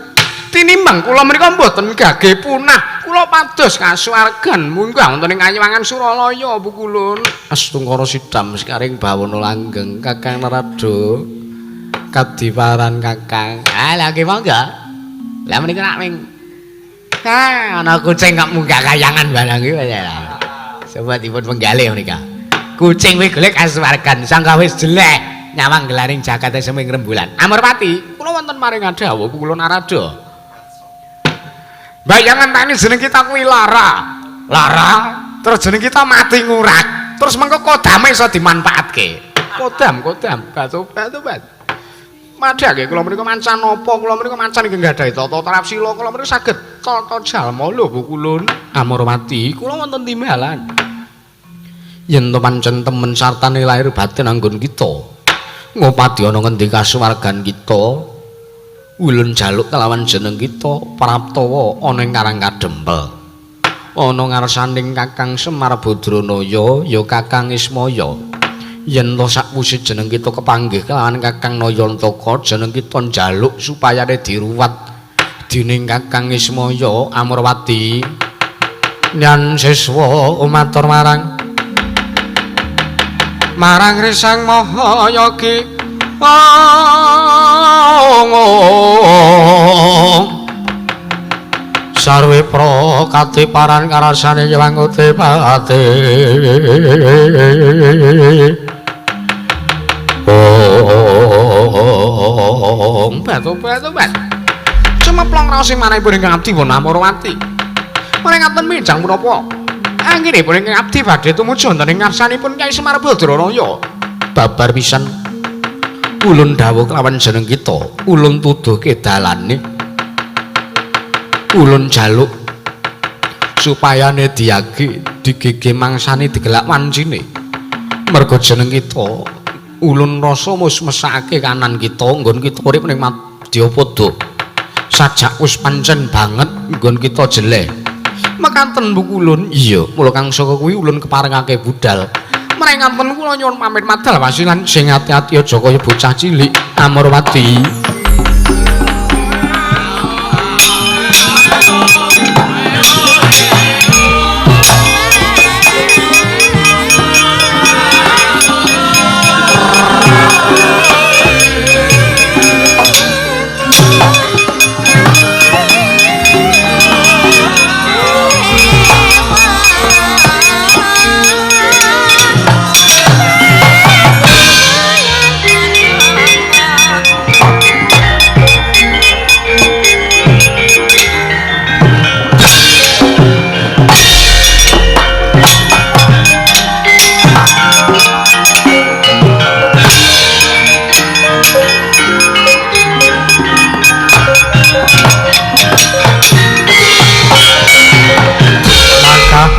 Tinimbang kula menika mboten gage punah, kula pados kasuwargan munggah wonten ing kayiwangan Suralaya pukulun. Astungkara sidam sekaring bawana langgeng Kakang Narada kadiparan Kakang. Ah lha nggih monggo. Lah menika nak ming ana kucing kok munggah kayangan barang iki. Sobat dipun penggalih menika. Kucing kuwi golek kasuwargan, sangka wis jelek nyawang gelaring jakate seming rembulan. Amorpati, kula wonten maring dawuh kula Narada. Bayangan tani jeneng kita kuwi lara. Lara, terus jeneng kita mati ngurak. Terus mengko kodame iso dimanfaatke. Kodam, kodam, batu, batu, batu. Madhake kula menika mancan napa, kula menika mancan ingkang gadhahi tata trapsila, kula menika saged tata jalma lho Bu Kulun. Amorwati, kula wonten timbalan. Yen to pancen temen sartane lahir batin anggon kita, ngopadi ana ngendi kasuwargan kita, ulun jaluk kelawan jeneng kita praptawa ana ing Karang Kadempel. Ana ngarsaning Kakang Semar Badranaya ya Kakang Ismaya. Yen to sakwise jeneng kita kepanggih kelawan Kakang Nayantaka, jeneng kita njaluk supayane diruwat dening Kakang Ismaya. Amorwati, nyan siswa matur marang marang Risang Maha Yogi. Sarwe prakate paran karasane wangote pate. Ong batu batu batu. Cemeplong raos ing manahipun ingkang abdi pun Amorwati. Maring ngaten minjang punapa? Anggenipun ingkang abdi badhe tumuju wonten ing ngarsanipun Kyai Semar Badranaya. Babar pisan ulun dawuh kelawan jeneng kita, ulun tuduhke dalane. Ulun jaluk supayane diagi digege mangsane digelak wancine. Merga jeneng kita ulun rasa wis mesake kanan kita nggon kita urip ning Madyapada. Sajak wis pancen banget nggon kita jeleh. Mekaten Bu Kulun. Iya, mula kang saka kuwi ulun keparengake budal. Mreng ngaten kula nyuwun pamit madal wasilan sing ati-ati aja kaya bocah cilik. Amorwati.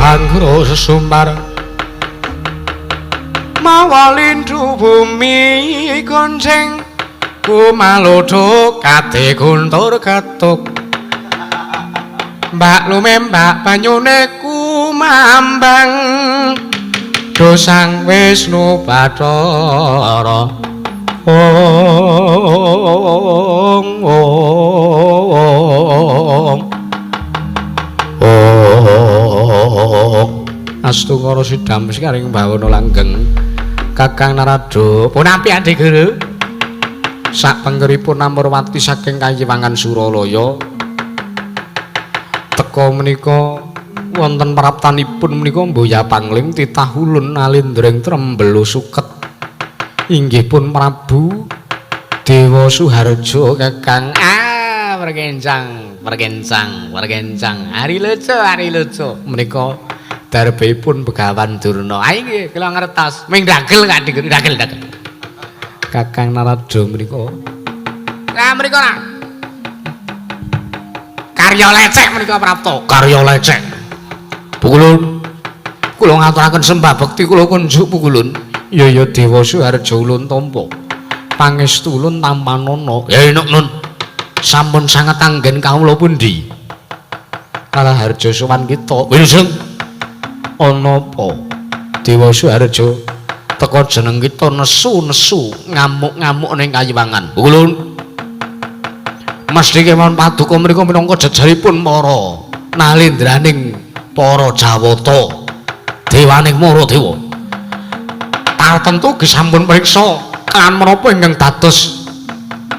Anggro sesumbar mawa lindu bumi gonceng kumalodho kate guntur ketuk mbak lumembak banyune kumambang dosang Wisnu Bathara. Ong ong ong astungkara sidam sekaring bawana langgeng. Kakang Narada punampi Adi Guru sak pengkeripun Amorwati saking Kayiwangan Suralaya teka menika wonten praptanipun menika Mboya Pangling titah ulun nalindring trembelo suket inggih pun Prabu Dewa Suharja. Kakang perkencang perkencang perkencang hari lucu hari lucu menika darbipun Begawan Durna. Ayo nggih kula ngertos ming dagel kak dagel dagel. Kakang Narada menika lah menika lah karya lecek menika prapta karya lecek. Pukulun kula ngaturaken sembah bekti kula kunjuk Pukulun. Ya ya Dewa Suharja ulun tampa pangestu ulun tampanana. Ya enuk nun sampun sanget anggen kawula pundi? Kalaharja sowan kita. Wilujeng ana apa? Dewa Suharja teka jeneng kita nesu-nesu ngamuk-ngamuk ning Kayiwangan. Ulun mesti kemawon paduka mriku minangka jejeripun para nalendraning para Jawata dewaning Mara Dewa. Tartemtu ugi sampun priksa kan menapa ingkang dados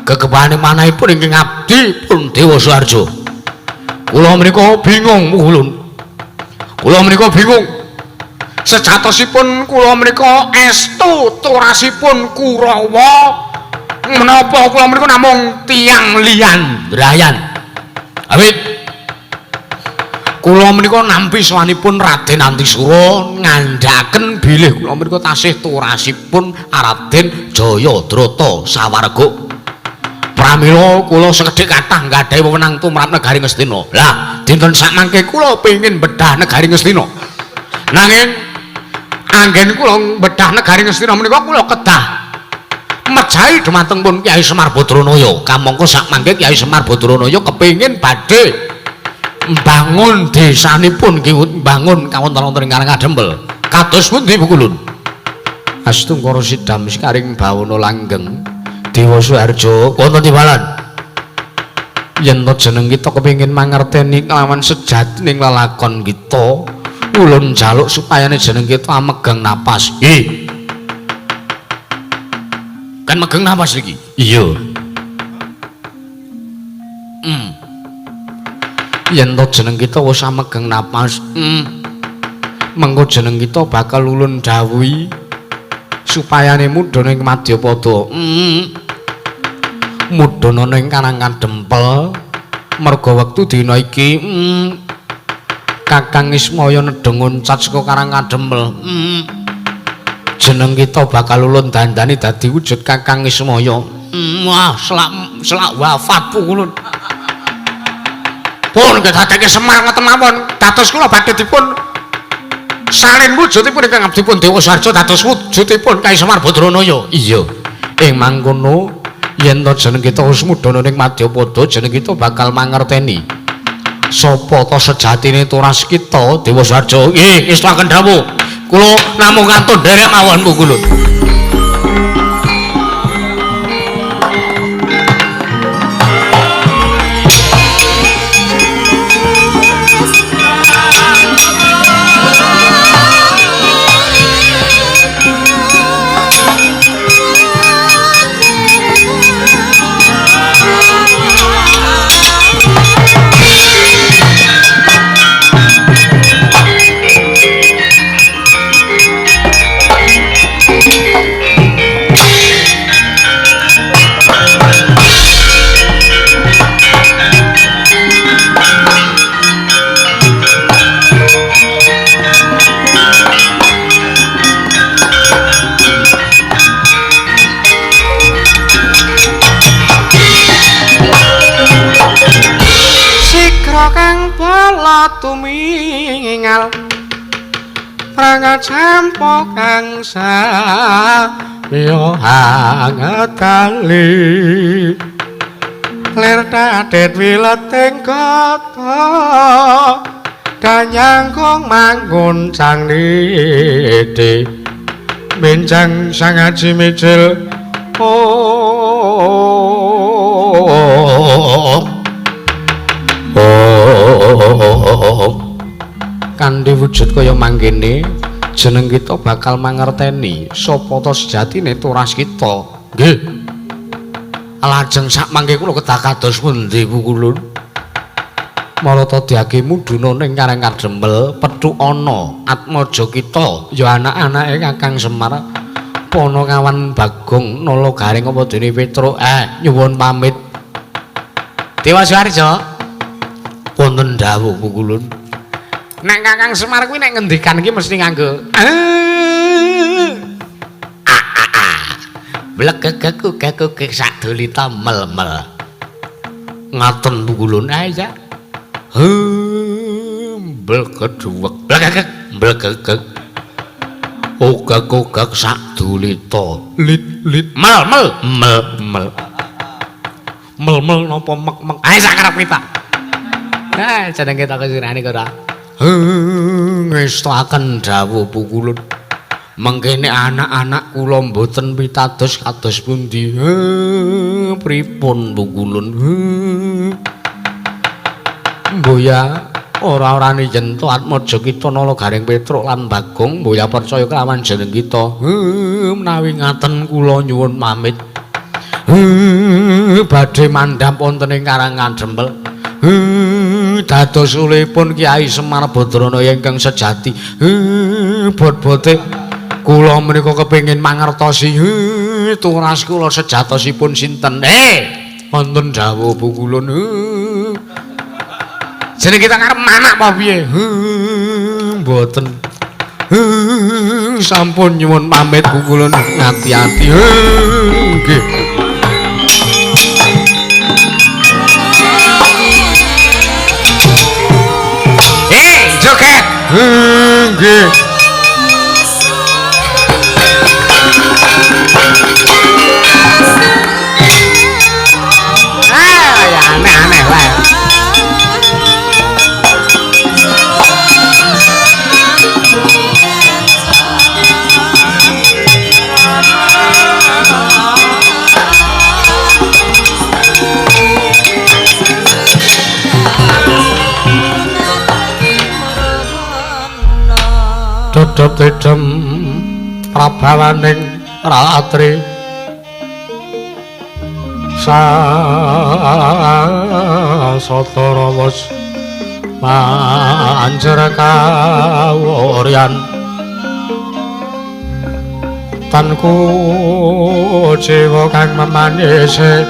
Gegebane manahipun ingkang abdi pun Dewa Suharja. Kula menika bingung Pukulun. Kula menika bingung. Sejatosipun kula menika estu turasipun Kurawa. Menapa kula menika namung tiyang liyan drayan. Awit kula menika nampi sowanipun Raden Antisura ngandhaken bilih kula menika tasih turasipun Raden Jayadrata sawarga. Pramila kula sekedhik kathah nggadahi wewenang tumrap negari Ngastina. Lah, dinten sakmangke kula pengin bedah negari Ngastina. Nanging anggen kula bedah negari Ngastina menika kula kedah mejahi dhumateng pun Kyai Semar Badranaya. Kamangka sakmangke Kyai Semar Badranaya kepengin badhe mbangun desanipun mbangun kawonten-wonten ing Karang Kadempel. Kados pundi Pukulun? Astungkara sidam sekaring bawana langgeng Dewa Suharja wonten timbalan. Yen to jeneng kita kepengin mangerteni kelawan sejatining lelakon kita, ulun njaluk supayane jeneng kita amegang napas. Nggih. Kan megang napas iki? Iya. Yen to jeneng kita wis amegang napas, mengko jeneng kita bakal ulun dawuhi supayane mudhun ing madyapada. Mudhun ana ing Karang Kadempel merga wektu dina iki Kakang Ismaya nedheng uncat saka Karang Kadempel. Jeneng kita bakal ulun dandani dadi wujud Kakang Ismaya. Wah, selak wafat Pukulun. Pun kedadeke Semar ngoten mawon, dados kula badhe dipun salin wujudipun ingkang abdipun Dewa Suharja dados wujudipun Kyai Semar Badranaya. Iya. Ing mangkono yen to jeneng kita wis mudhun ning madyapada, jeneng kita bakal mangerteni sapa ta sejatine turas kita Dewa Suharja. Nggih, ngestuaken dawuh. Kula namung kantun nderek mawon Pukulun. Tumingal prangacampa kang samya hangat kali lir dadet wileting kota danyangkung manggon cang niti benjang sangaji mijil. Kanthi wujud kaya mangkene jeneng kita bakal mangerteni sapa ta sejatine turas kita. Nggih. Lajeng sak mangke kula kedah kados pundi Pukulun? Marata diake mudhuna ning Karang Kadempel pethuk ana atmaja kita ya anak-anake Kakang Semar Panakawan Bagong Nala Garing apa dene Petruk. Nyuwun pamit. Dewa Suharja wonten dawuh Pukulun. Nek Kakang Semar kuwi nek ngendikan iki mesti nganggo blekekekukekukek sadulita mel-mel. Ngaten Pukulun. Ya. Blekek blekekek blekekek ogak-ogak sadulita lit-lit mel-mel mel-mel mel-mel napa mek-mek. Ayo sakarep kita. Nah, jeneng kita kesurane kok ora. Ngestoaken dawuh Pukulun. Mengkene anak-anak kula mboten pitados kados pundi? Pripun Pukulun? Mboya ora-orane yen to atmaja kita Nala Garing Petruk lan Bagong mboya percaya kelawan jeneng kita. Menawi ngaten kula nyuwun pamit. Badhe mandhap wonten ing Karangadempel. Dados ulipun Kyai Semar Badranaya ingkang sejati. Bot-bote kula menika kepengin mangertosi turas kula sejatosipun sinten. Wonten dawuh pukulun. Jeneng kita karep manak apa piye? Mboten. Sampun nyuwun pamit pukulun, ati-ati. Nggih. Joget. Nggih. Ah, ya aneh-aneh wae. Dodot idem prabawaning ratri sasatara wis manjer kawuryan tan kuciwa kang memanise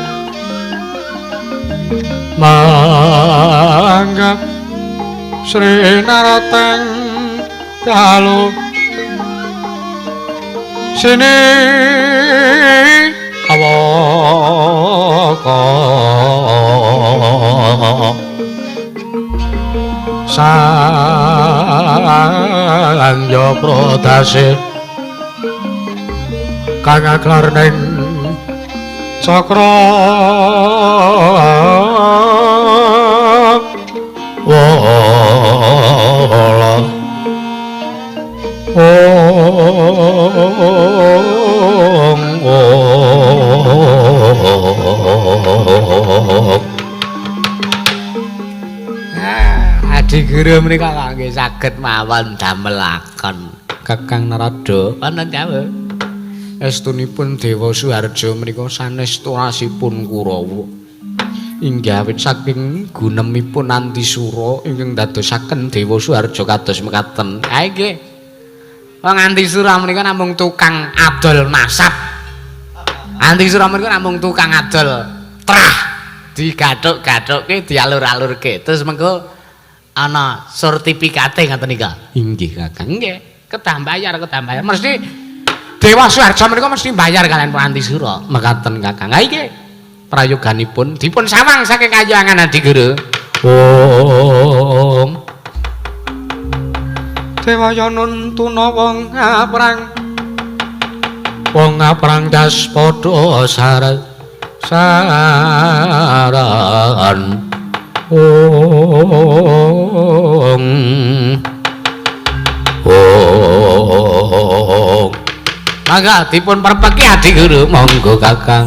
manggap Sri Narateng dalu sini awaka sangya prodase kang aglar ning cakra wala. Ong ong. Adi guru menika kok nggih saged mawon damelaken Kakang Narada. Wonten dawuh. Estunipun Dewa Suharja menika sanes turasipun Kurawa. Inggih awit saking gunemipun Antisura ingkang dadosaken Dewa Suharja kados mekaten. Ha nggih. Wong Antisura menika namung tukang adol nasab. Antisura menika namung tukang adol trah, digathuk-gathukke, dialur-alurke. Terus mengko ana sertifikate ngoten nika. Inggih Kakang. Nggih, kedah bayar, kedah bayar. Mesti Dewa Suharja menika mesti bayar kalian Pak Antisura. Mekaten Kakang. Ha iki prayoganipun dipun sawang saking kayangan Adi Guru. Om Dewaya nuntuna wong aprang, wong aprang das padha saran. Ong ong. Mangga dipun perpeki Adi Guru. Monggo Kakang.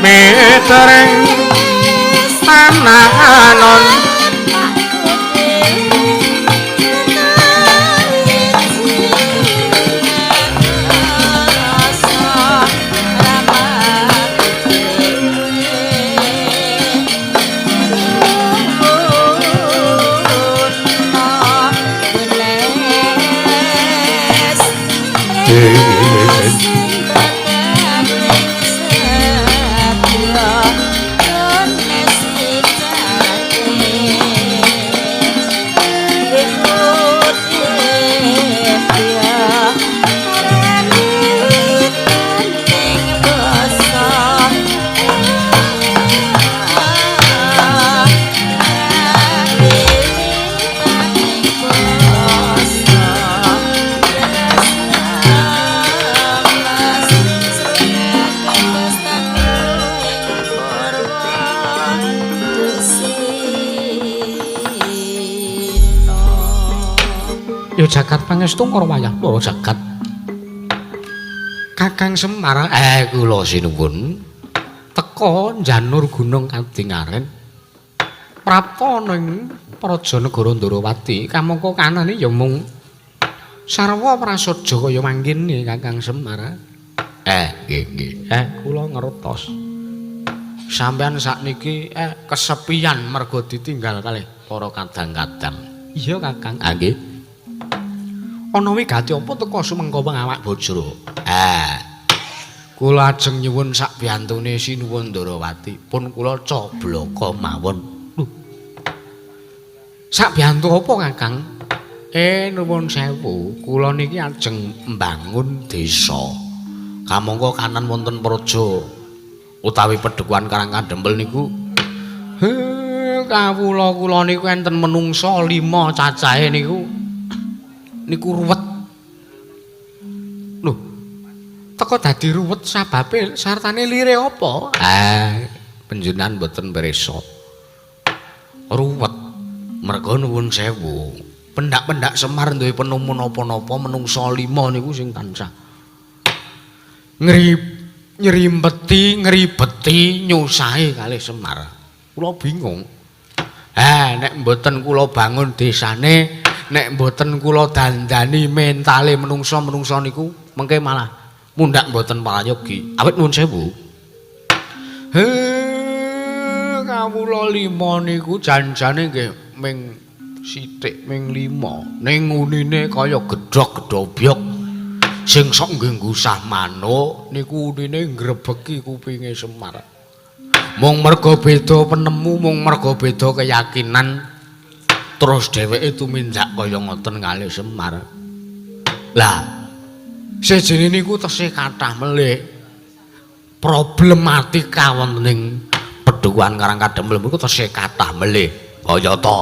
Metereng tananon Ya jagat pangestu karo wayah para jagat. Kakang Semar, kula sinuwun. Teka njanur gunung Kadingaren. Prapta ning Praja Negara Ndarawati, kamangka kanane ya mung sarwa prasaja kaya mangkene Kakang Semar. Nggih nggih. Kula ngertos. Sampeyan sakniki kesepian mergo ditinggal kalih para kadang-kadang. Iya Kakang. Ah nggih. Ana wigati apa teka sumengko pengawak bojro? Kula ajeng nyuwun sak biyantune Sinuwun Ndarawati, pun kula coblaka mawon. Lho. Sak biyantu apa Kakang? Nuwun sewu, kula niki ajeng mbangun desa. Kamangka kanan wonten praja utawi pedekuan Karang Kadempel niku kawula kula niku enten menungsa 5 cacahe niku niku ruwet. Lho, teka dadi ruwet sababe sartane lire apa? Panjenengan mboten pirsa. Ruwet merga nuwun sewu. Pendak-pendak Semar duwe penemu napa-napa menungsa 5 niku sing tansah nyrimpeti ngribeti nyusahi kalih Semar. Kula bingung. Nek mboten kula bangun desane, nek mboten kula dandani mentale menungsa-menungsa niku mengke malah mundhak mboten prayogi. Awit nuwun sewu. Kawula 5 niku janjane nggih ming sithik ming 5. Ning unine kaya gedhog-gedhobyok. Sing sok nggih ngusah manuk niku unine ngrebeki kupinge Semar. Mung merga beda penemu, mung merga beda keyakinan, terus dheweke tumindak kaya ngoten kalih Semar. Lah, sejene niku tesih kathah melih problematika wonten ing Pedukuhan Karang Kadempel niku tesih kathah melih. Kaya ta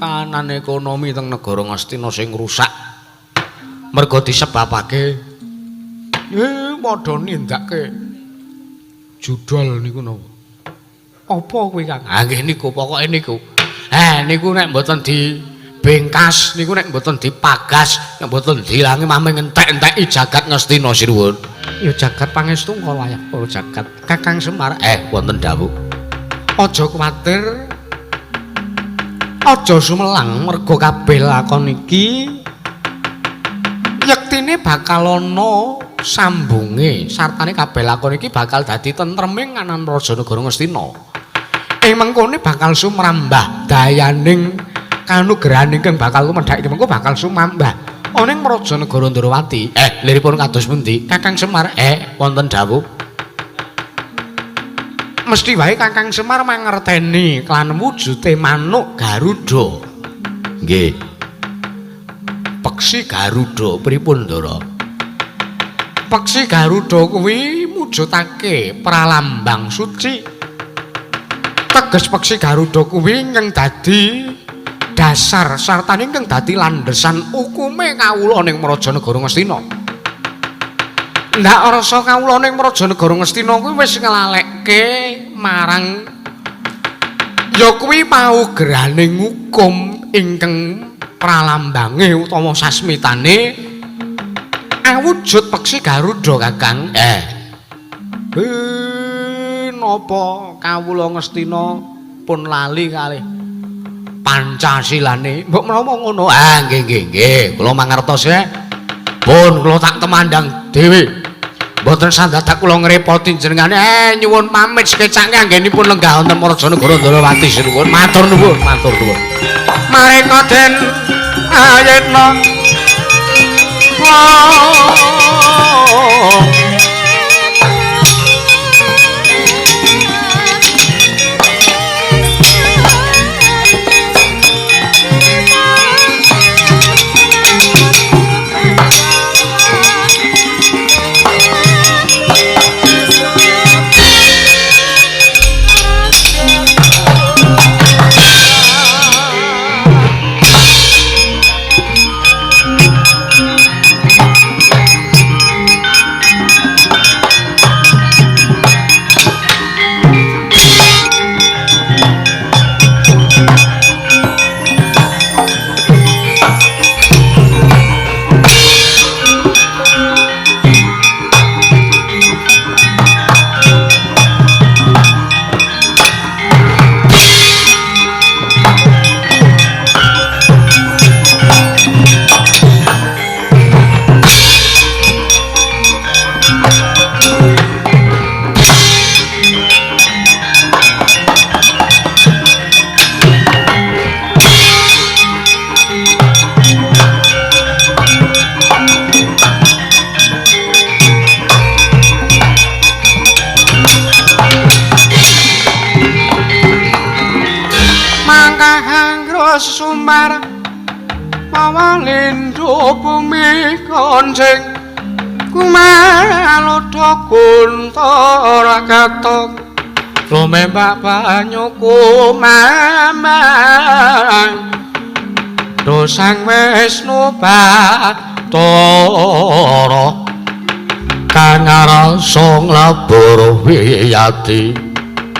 kahanan ekonomi teng negara Ngastina sing rusak merga disebabake padha nindakake judol niku napa? Apa kuwi Kang? Ah nggih niku pokoke niku. Niku nek mboten dibengkas, niku nek mboten dipagas, nek mboten diilangi mame ngentek-enteki jagat Ngastina sinuwun. Ya jagat pangestu kala wayah para jagat. Kakang Semar, wonten dawuh. Aja kuwatir. Aja sumelang merga kabeh lakon iki yektine bakal ana sambunge, sartane kabeh lakon iki bakal dadi tentreming kanan Raja Negara Ngastina. Ing mengkone bakal sumrambah dayaning kanugrahan ingkang bakal tumedhak iki mengko bakal sumrambah ana ing Raja Negara Ndarawati. Liripun kados pundi? Kakang Semar, wonten dawuh. Mesti wae Kakang Semar mangerteni kelan wujute manuk Garuda. Nggih. Peksi Garuda pripun, Ndara? Peksi Garuda kuwi mujudake pralambang suci. Teges peksi Garuda kuwi ingkang dadi dasar sartane ingkang dadi landhesan ukume kawula ning Praja Negara Ngastina. Ndak rasa kawula ning Praja Negara Ngastina kuwi wis nglalekke marang ya kuwi paugerane hukum ingkang pralambange utawa sasmitane awujud peksi Garuda Kakang. Napa kawula Ngastina pun lali kalih Pancasilane? Mbok menawa ngono. Nggih nggih nggih, kula mangertos ya. Pun kula tak temandang dhewe. Mboten sandadak kula ngrepoti jenengane. Nyuwun pamit sekecake anggenipun lenggah wonten Praja Negara Ndarawati sinuwun. Matur nuwun, matur nuwun. Mareka den ayetna. sumar mawa lindho bumi konjeng kumalodha kuntara katok lumembak banyu kumamang dosang Wisnu Bathara kang rasa nglabur wiyati.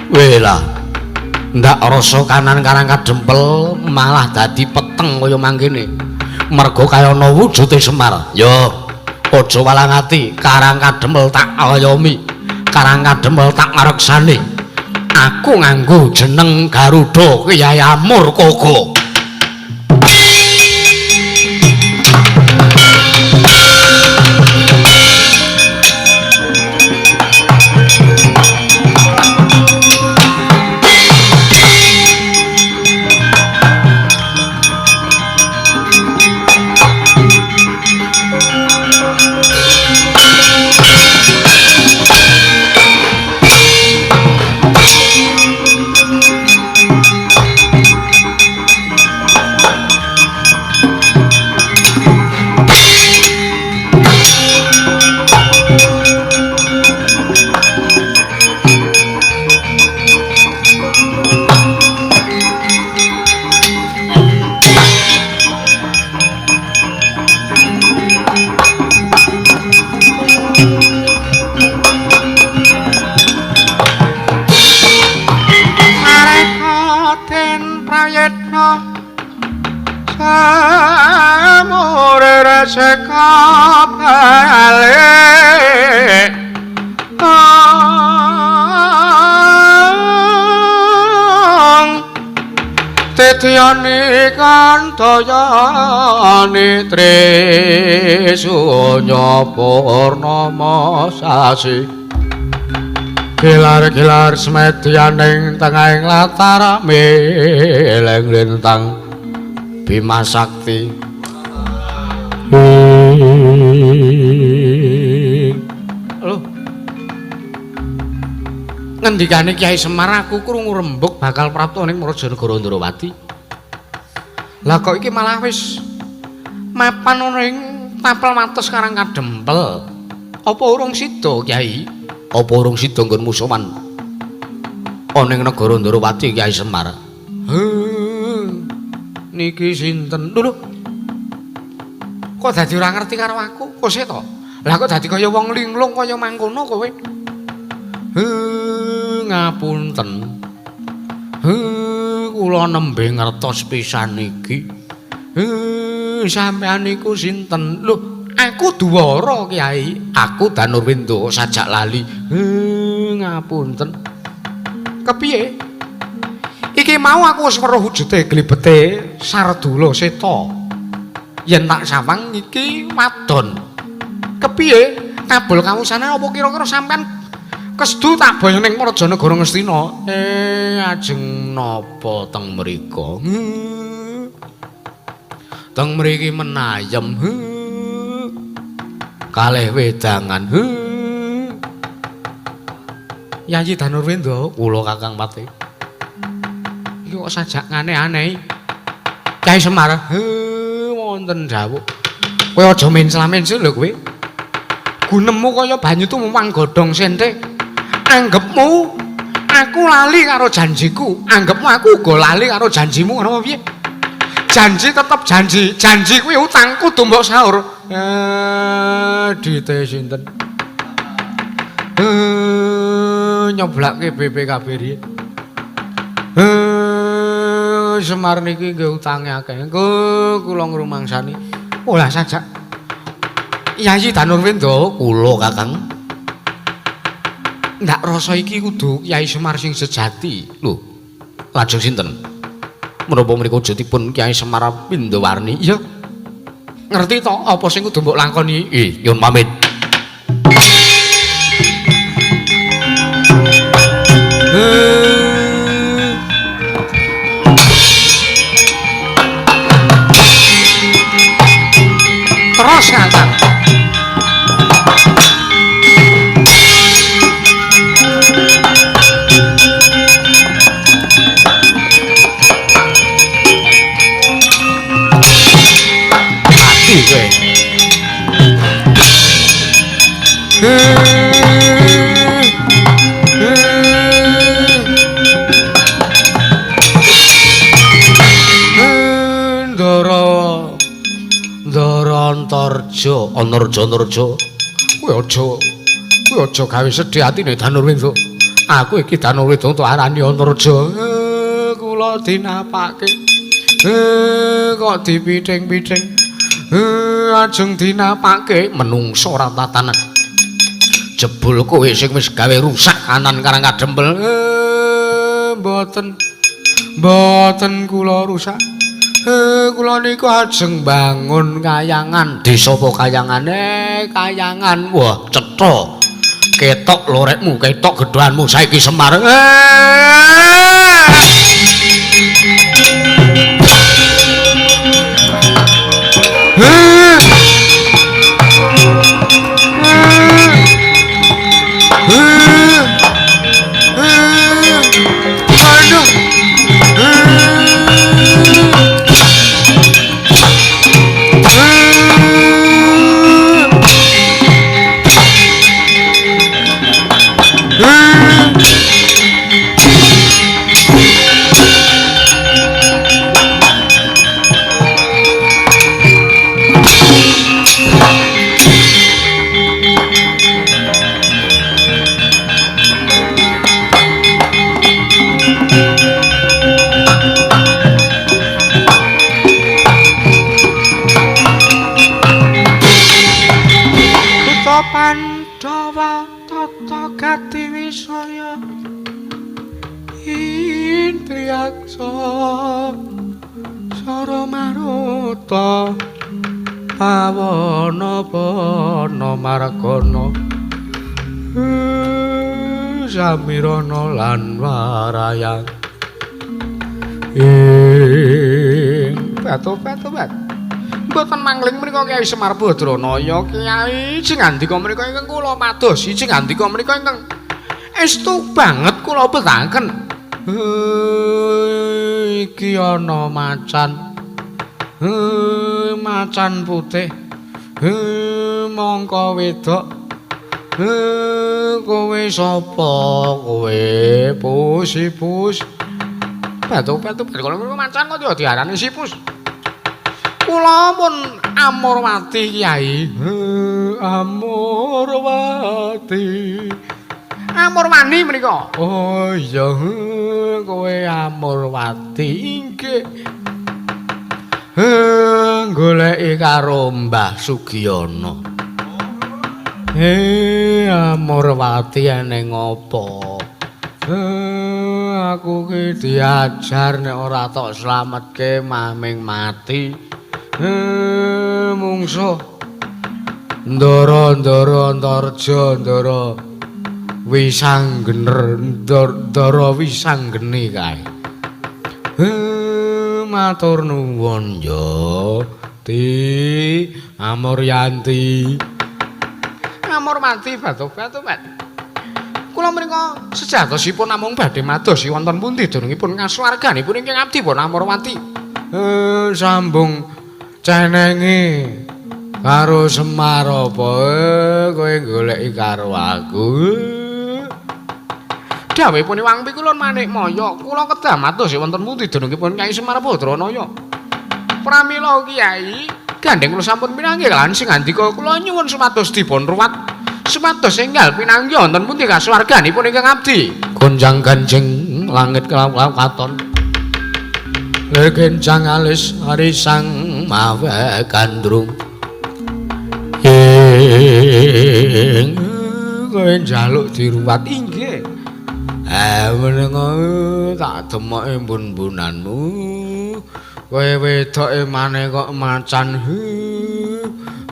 Wela ndak rasa kanan Karang Kadempel malah dadi peteng kaya mangkene merga kaya ana wujude Semar. Ya aja walang ati, Karang Kadempel tak ayomi, Karang Kadempel tak ngareksani. Aku nganggo jeneng Garuda Kyai Amurkaga. Titiani kantayani Trisunya Purnama sasi gilar-gilar semedyaning tengahing latar mileng lintang Bima Sakti. Lho, ngendikane Kyai Semar aku krungu rembug bakal prapta ning Rajanegara Ndrawati. Lah kok iki malah wis mapan ana ing tapel wates Karang Kadempel. Apa urung sida, Kyai? Apa urung sida nggonmu sowan ana ing negara Ndrawati, Kyai Semar? Niki sinten? Lho, kok dadi ora ngerti karo aku? Kose to? Lah kok dadi kaya wong linglung kaya mangkono kowe? Ngapunten. Kula nembe ngertos pisan iki. Sampeyan niku sinten? Lho, aku Duwara, Kyai. Aku Danurwenda sajak lali. Ngapunten. Kepiye? Iki mau aku wis weruh wujude glibete Sardula Seta. Yen tak sawang iki wadon. Kepiye? Kabul kawusane apa kira-kira sampean kesedu tak boyo ning Rajanegara Ngastina? Ajeng napa teng mriku? Teng mriki menayem. Kalih wedangan. Yayi Danurwenda, kula Kakang Pati. Iki kok sajak aneh-aneh. Kyai Semar, wonten dawuh. Kowe aja mencla-mencla lho kowe. Gunemu kaya banyu tumuwang godhong sente. Anggepmu aku lali karo janjiku, anggepmu aku uga lali karo janjimu, ngono apa piye? Janji tetep janji, janji kuwi utangku kudu mbok saur. Dite sinten? Nyoblake BPKB riyen. Semar niki nggih utange akeh. Engko kula ngrumangsani. Oh lah sajak. Yayi Danurwenda, kula Kakang. Ndak rasa iki kudu Kyai Semar sing sejati. Lho, lajeng sinten? Menapa menika wujudipun Kyai Semar Windawarni? Iya. Ngerti to apa sing kudu mbok lakoni? Nyuwun pamit. Terus Kakang. Anarja, Anarja Anarja. Kowe aja gawe sedih atine Danurwenda. Aku iki Danurwenda tak arani Anarja. Kula dinapake. Kok dipithing-pithing. Ajeng dinapake menungso ora tatanan. Jebul kowe sing wis gawe rusak kanan karang kadempel. Mboten. Mboten kula rusak. Kula niku ajeng bangun kayangan. Desa apa kayangane? Kayangan. Wah, cetha. Ketok lorekmu, ketok gedhanmu saiki Semar. Pandhawa tata gati wisaya Indriyaksa Sara maruta pawana pana margana Samirana lan warayang ing batu-batu bat. Mboten mangling menika Kyai Semar Badranaya. Kyai sing ngandika menika ingkang kula pados, sing ngandika menika ingkang estu banget kula betaken. Iki ana macan. Macan putih. Mongko wedok. Kowe sapa? Kowe pus-pus. Batu-batu kula macan kok diarani sipus. Kula pun Amurwati Kyai. Amurwati. Amurwani menika. Oh iya, kowe Amurwati inggih. Goleki karo Mbah Sugiono. Amurwati eneng apa? Aku ki diajar nek ora tok slametke maming mati. Mungsuh ndara-ndara Antarja ndara wisanggener ndara wisanggeni kae. Matur nuwun ya Ti Amuryanti. Amurwati batu-batu bat. Kula menika sejatosipun namung badhe madosi wonten pundi dunungipun kasuwarganipun ingkang abdi pun Amurwati. Sambung cenenge karo Semar apa kowe goleki karo aku. Dawuhipun Iwang Pikulun Manikmaya, kula kedah madosi wonten pundi dunungipun Kyai Semar Badranaya. Pramila Kyai, gandeng kula sampun pinanggih lan sing ngandika kula nyuwun supados dipun ruwat supados enggal pinanggih wonten pundi kasuwarganipun ingkang abdi. Gonjang ganjing langit kelap-kelap katon. Legencang alis arisang mawe gandrung. Ing kowe njaluk diruwat inggih. Menengo tak demoke mbun-mbunanmu. Kowe wedoke maneh kok macan.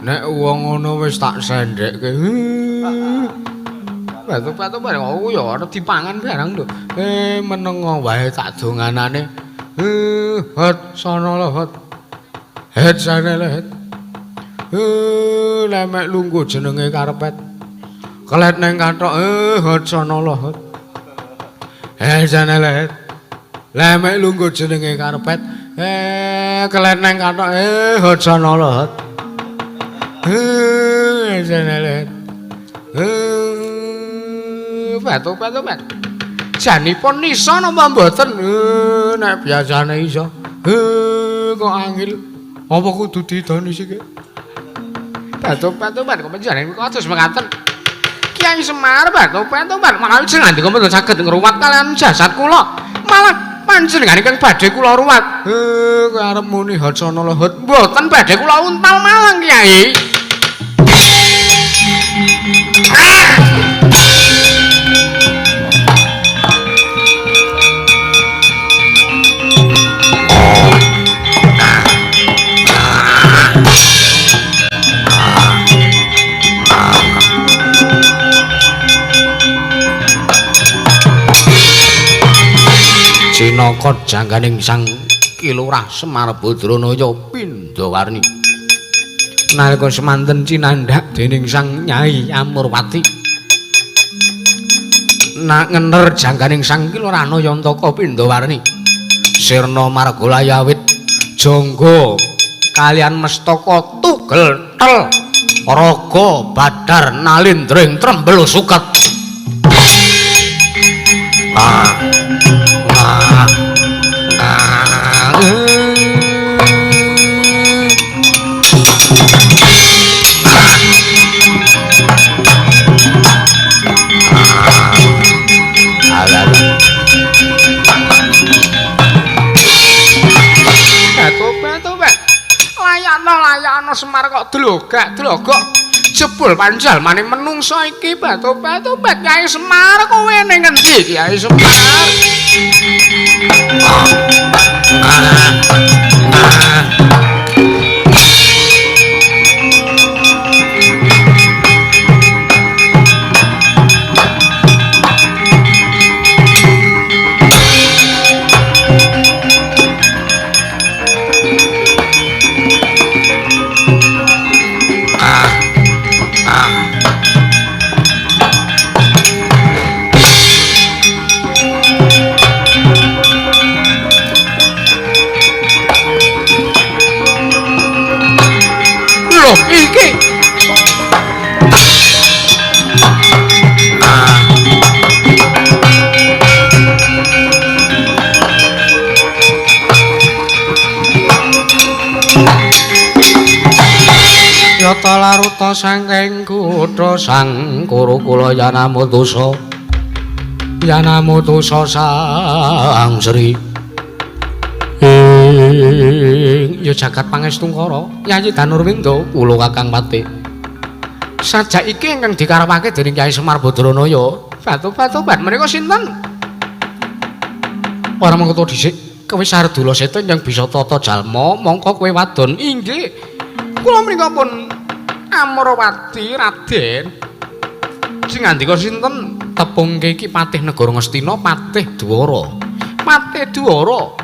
Nek wong ngono wis tak sendhekke. Batu-batu bareng aku ya arep dipangan barang lho. Menengo wae tak donganane. Hot sono lho hot. Het sane lho het. Lemek lungguh jenenge karpet. Kelet neng kathok hot sono lho hot. Het sane lho het. Lemek lungguh jenenge karpet. Kelet neng kathok hot sono lho hot. Sane lho het. Batu-batu bat. Janipun iso napa mboten? Nek biasane iso. Kok angel. Apa kudu didoni sik? Batu-batu kok panjenengan kados mekaten. Kyai Semar batu-batu malah jenengan mboten saged ngruwat kalian jasad kula. Malah panjenengan ingkang badhe kula ruwat. Kowe arep muni hacana lohut. Mboten badhe kula untal malang Kyai. Cinaka jangganing Sang Ki Lurah Semar Badranaya Pindhawarni. Nalika semanten cinandhak dening Sang Nyai Amurwati. Nak ngener jangganing Sang Ki Lurah Nayantaka Pindhawarni. Sirna margolaya awit jangga kalian mestaka tugel tel raga badar nalindring trembel suket. Layakno Semar kok dlogak-dlogok jebul panjalmane menungsa iki batu-batu Kyai Semar kowe ning ngendi Kyai Semar? Loh iki Yata laruta saking kutha Sang Kurukula Yanamutusa Yanamutusa Sang Sri ing ya jagat pangestungkara Yayi Danurwinda kula Kakang Patih. Sajak iki ingkang dikarepake dening Kyai Semar Badranaya. Batu-batu menika sinten? Ora mengko dhisik kowe Sardula Seta yang bisa tata jalma mongko kowe wadon. Inggih. Kula menika pun Amrawati Raden. Sing ngandika sinten? Tepungke iki Patih Negara Ngastina, Patih Dwara. Patih Dwara.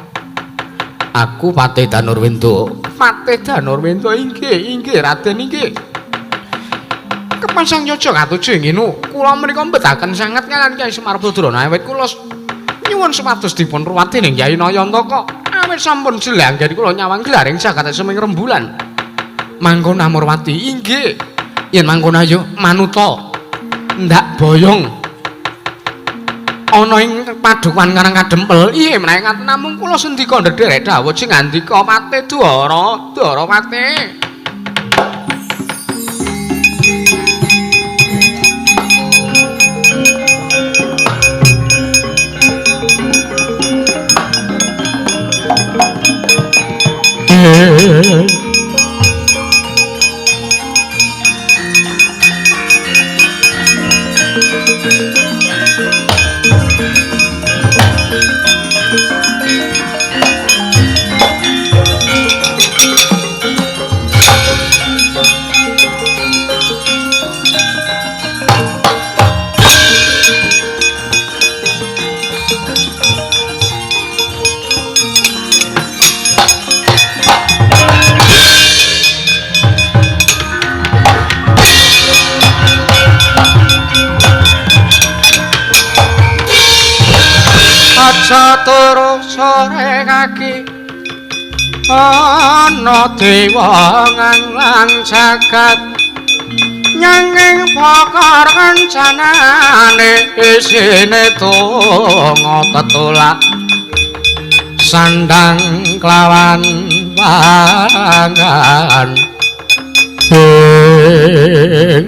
Aku Patih Danurwinda. Patih Danurwinda inggih, inggih Raden inggih. Kepasang yoga katuju nginu. Kula menika mbetaken sanget kaliyan Kyai Semar Badrana awit kula nyuwun supados dipun ruwat dening Kyai Nayantaka. Awit sampun jelanggen kula nyawang gelaring jagat seming rembulan. Mangkon Amurwati inggih. Yen mangkon ayo manuta. Ndak boyong. Ana ing padukuhan Karang Kadempel. Iya menawi ngaten namung kula sendika ndherek dawuh sing ngandika Patih Dwara, Dwara Patih. Aja sore kaki ana dewa nganglang jagat nyanging pokor kencanane isine donga tetulak sandang kelawan pangan.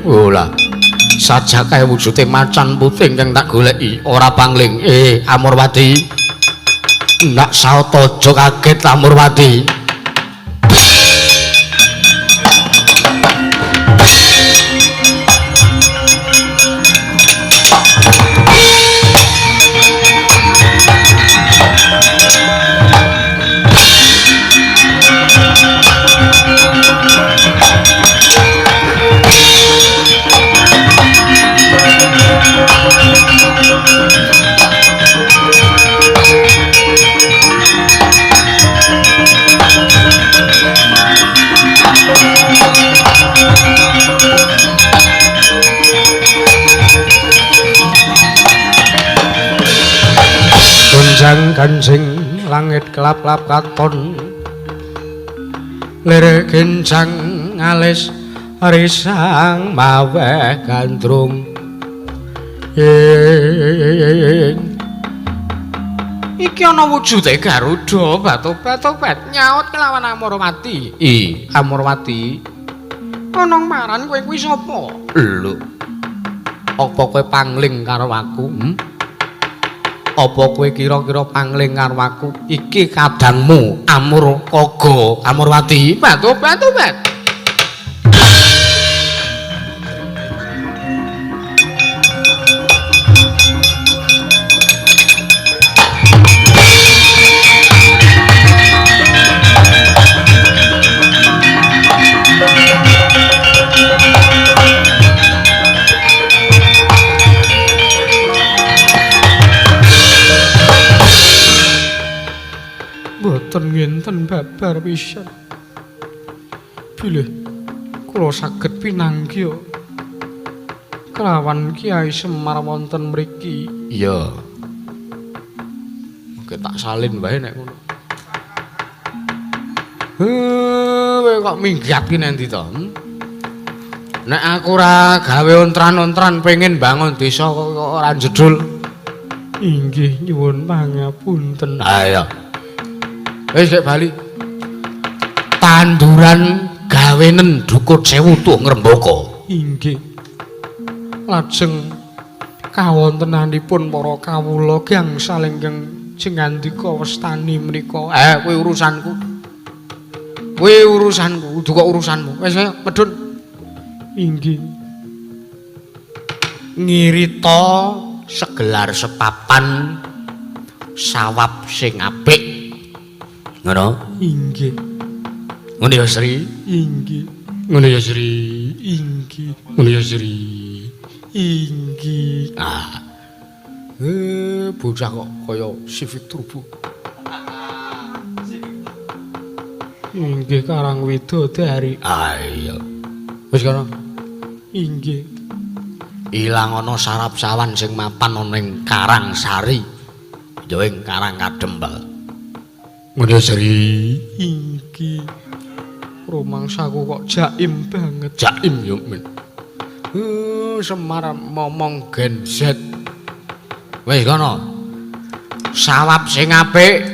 Ola. Sajak kae wujude macan putih ingkang tak goleki ora pangling. Amurwati. Ndak saut aja kaget Amurwati. Gonjang ganjing langit kelap-kelap katon, lir gencang alis risang maweh gandrung. Iki ana wujude Garuda batu-batu nyaut kelawan Amurwati. Amurwati, ana maran kowe kuwi sapa? Lho, apa kowe pangling karo aku? Apa kowe kira-kira pangling karo aku? Iki kadangmu Amurkaga Amurwati. Batu-batu. Mboten ngenten babar pisan. Bilih kula saged pinanggih kelawan Kyai Semar wonten mriki. Iya. Oke, tak salin wae nek ngono. Kowe kok minggat ki nang ndi to? Nek aku ora gawe ontran-ontran pengen bangun desa kok ora jedul. Inggih nyuwun pangapunten. Ayo. Wis gek bali. Tanduran gawenen dukut sewu tuh ngrembaka. Inggih. Lajeng kawontenanipun para kawula gangsal ingkang jengandika westani menika. Kuwi urusanku. Kuwi urusanku, kudu kok urusanmu. Wis ayo medhun. Inggih. Ngirita segelar sepapan sawab sing apik. Ngono? Inggih. Ngono ya Sri? Inggih. Ngono ya Sri? Inggih. Ngono ya Sri? Inggih. Ah. Bocah kok kaya Civic Turbo. Inggih Karang Widodari. Ah iya. Wis kono. Inggih. Ilang ana sarap sawan sing mapan ana ing Karang Sari. Ya ing Karang Kadempel. Ngono Sri. Inggih. Rumangsaku kok jaim banget. Jaim yo men. Semar momong Gen Z. Wis kono. Sawab sing apik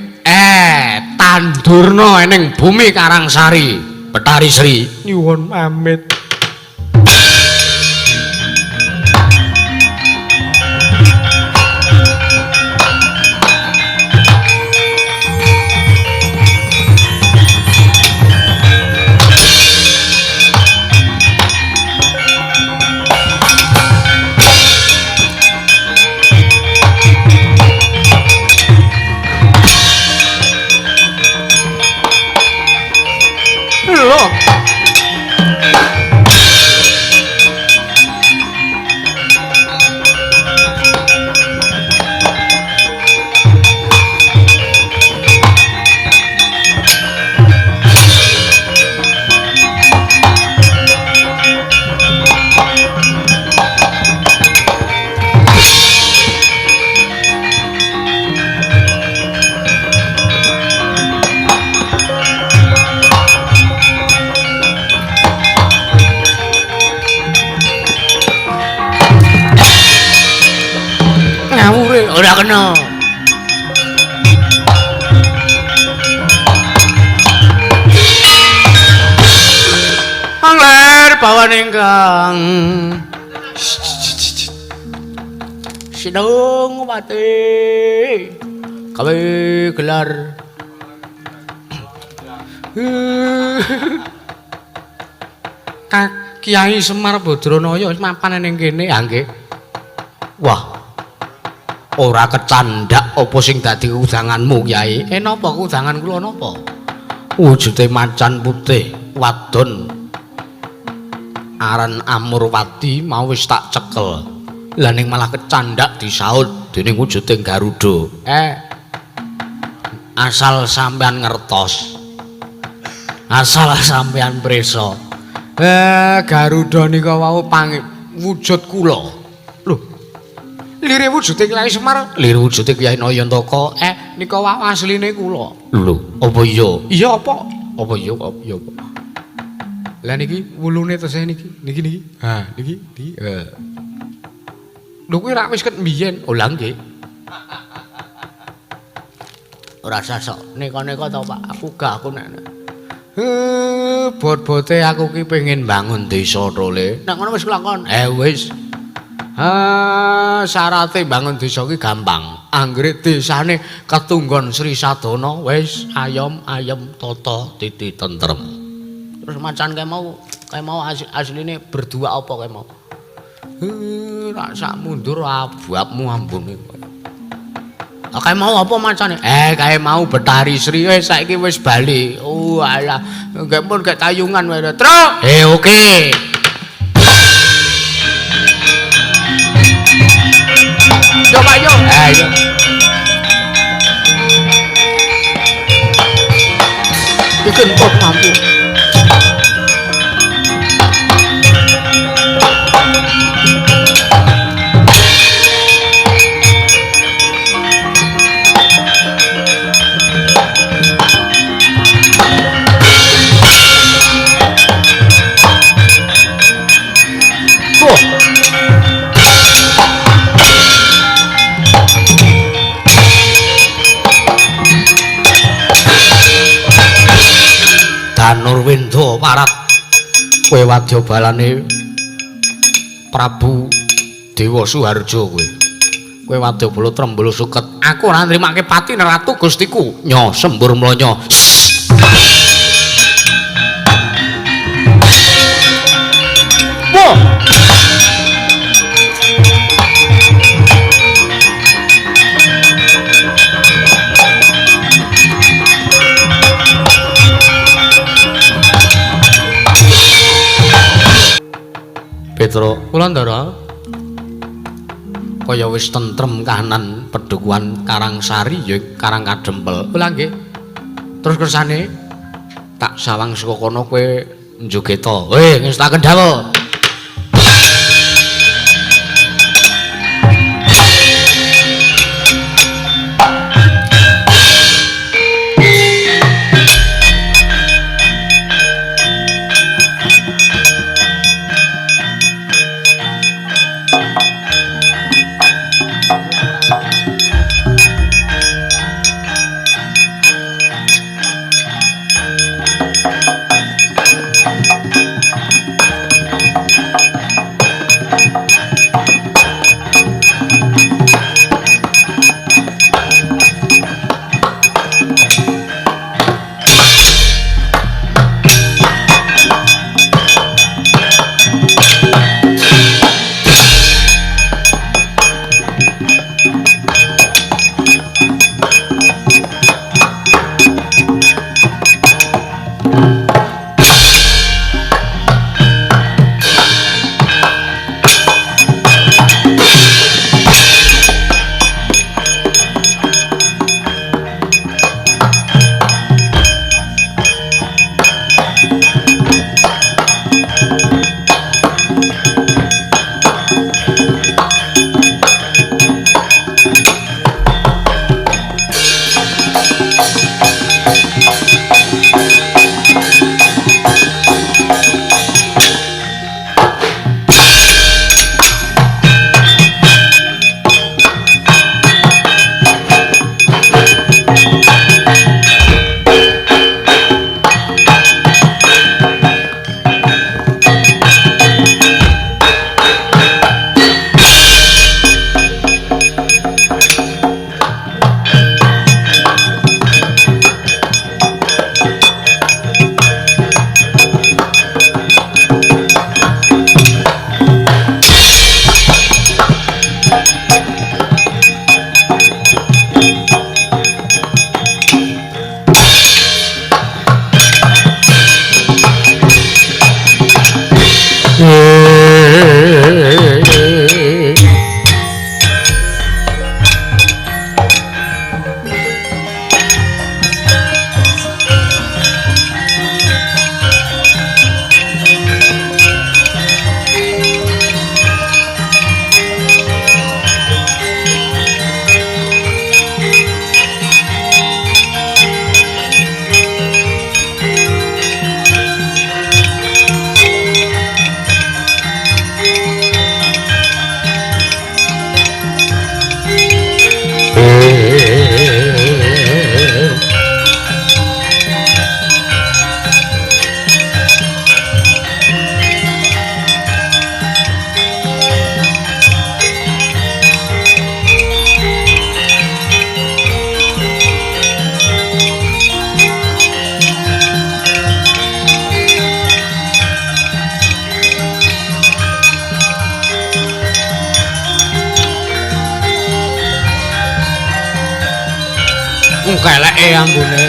tandurna ning bumi Karangsari, Betari Sri. Nyuwun pamit. Ora kena. Mawon ingkang Sinung pati gawe gelar. Kiai Semar Badranaya wis mapan ning kene ha nggih. Wah. Ora kecandak apa sing dadi udanganmu, Kyai? Napa udangan kula napa? Wujude macan putih wadon aran Amurwati mau wis tak cekel. Lah ning malah kecandak disaut dening wujude Garuda. Asal sampean ngertos. Asal sampean prisa. Garuda nika wau wujud kula. Lho. Lire wujude Kyai Semar, lire wujude Kyai Nayantaka. Nika wau asline kula. Lho, apa iya? Iya apa? Apa iya? Apa iya? Lah niki wulune tesih niki, niki niki. Ha, niki niki. Lho kuwi rak wis ket mbiyen. Oh lha nggih. Ora sasok neka-neka to, Pak. Aku gak aku nek. Bot-bote aku ki pengen bangun desa to, Le. Nek ngono wis kelakon. Wis. Syarate bangun desa ki gampang. Anggere desane ketunggon Sri Sadana wis ayom ayem tata titi tentrem. Terus macan kae mau asline berdua apa kae mau? Rak sak mundur ababmu ambune. Kae mau apa macane? Kae mau Betari Sri wis saiki wis bali. Oh alah, nggih pun gek tayungan wae. Truk. Oke. Yo Pak yo. Ayo. Iki entuk mampu. Danurwenda parat kowe wadyabalane Prabu Dewa Suharja kowe. Kowe wadyabala Trembala Suket. Aku ora nrimake pati Ratu Gustiku. Nyo sembur mlonyo. Wah. Petro kula Ndara kaya wis tentrem kahanan pedukuhan Karangsari ya Karang Kadempel. Kula nggih. Terus kersane tak sawang saka kono kowe njogeta. Weh, ngestaken dawuh. Keleke ambune.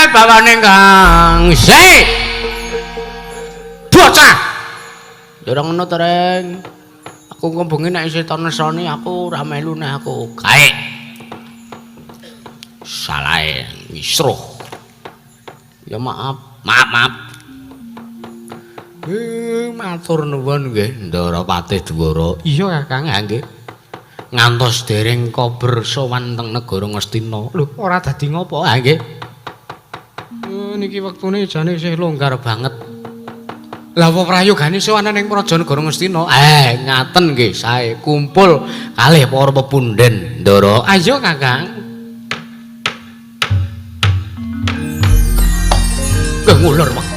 Bawane Kang Sik. Bocah. Ya ora ngono to, Reng. Aku engko bengi nek isih nesoni aku ora melu nek aku kae. Salahe ngisruh. Ya maaf, maaf, maaf. Matur nuwun nggih Ndara Patih Dwara. Iya Kakang, nggih. Ngantos dereng kober sowan teng negara Ngastina. Lho, ora dadi ngopo? Ha nggih. Niki wektune jane isih longgar banget. Lah apa prayogane sowan ning Praja Negara Ngastina? Ngaten nggih, sae kumpul kalih para pepunden Ndara. Ayo Kakang. Nggih ngulur wektu.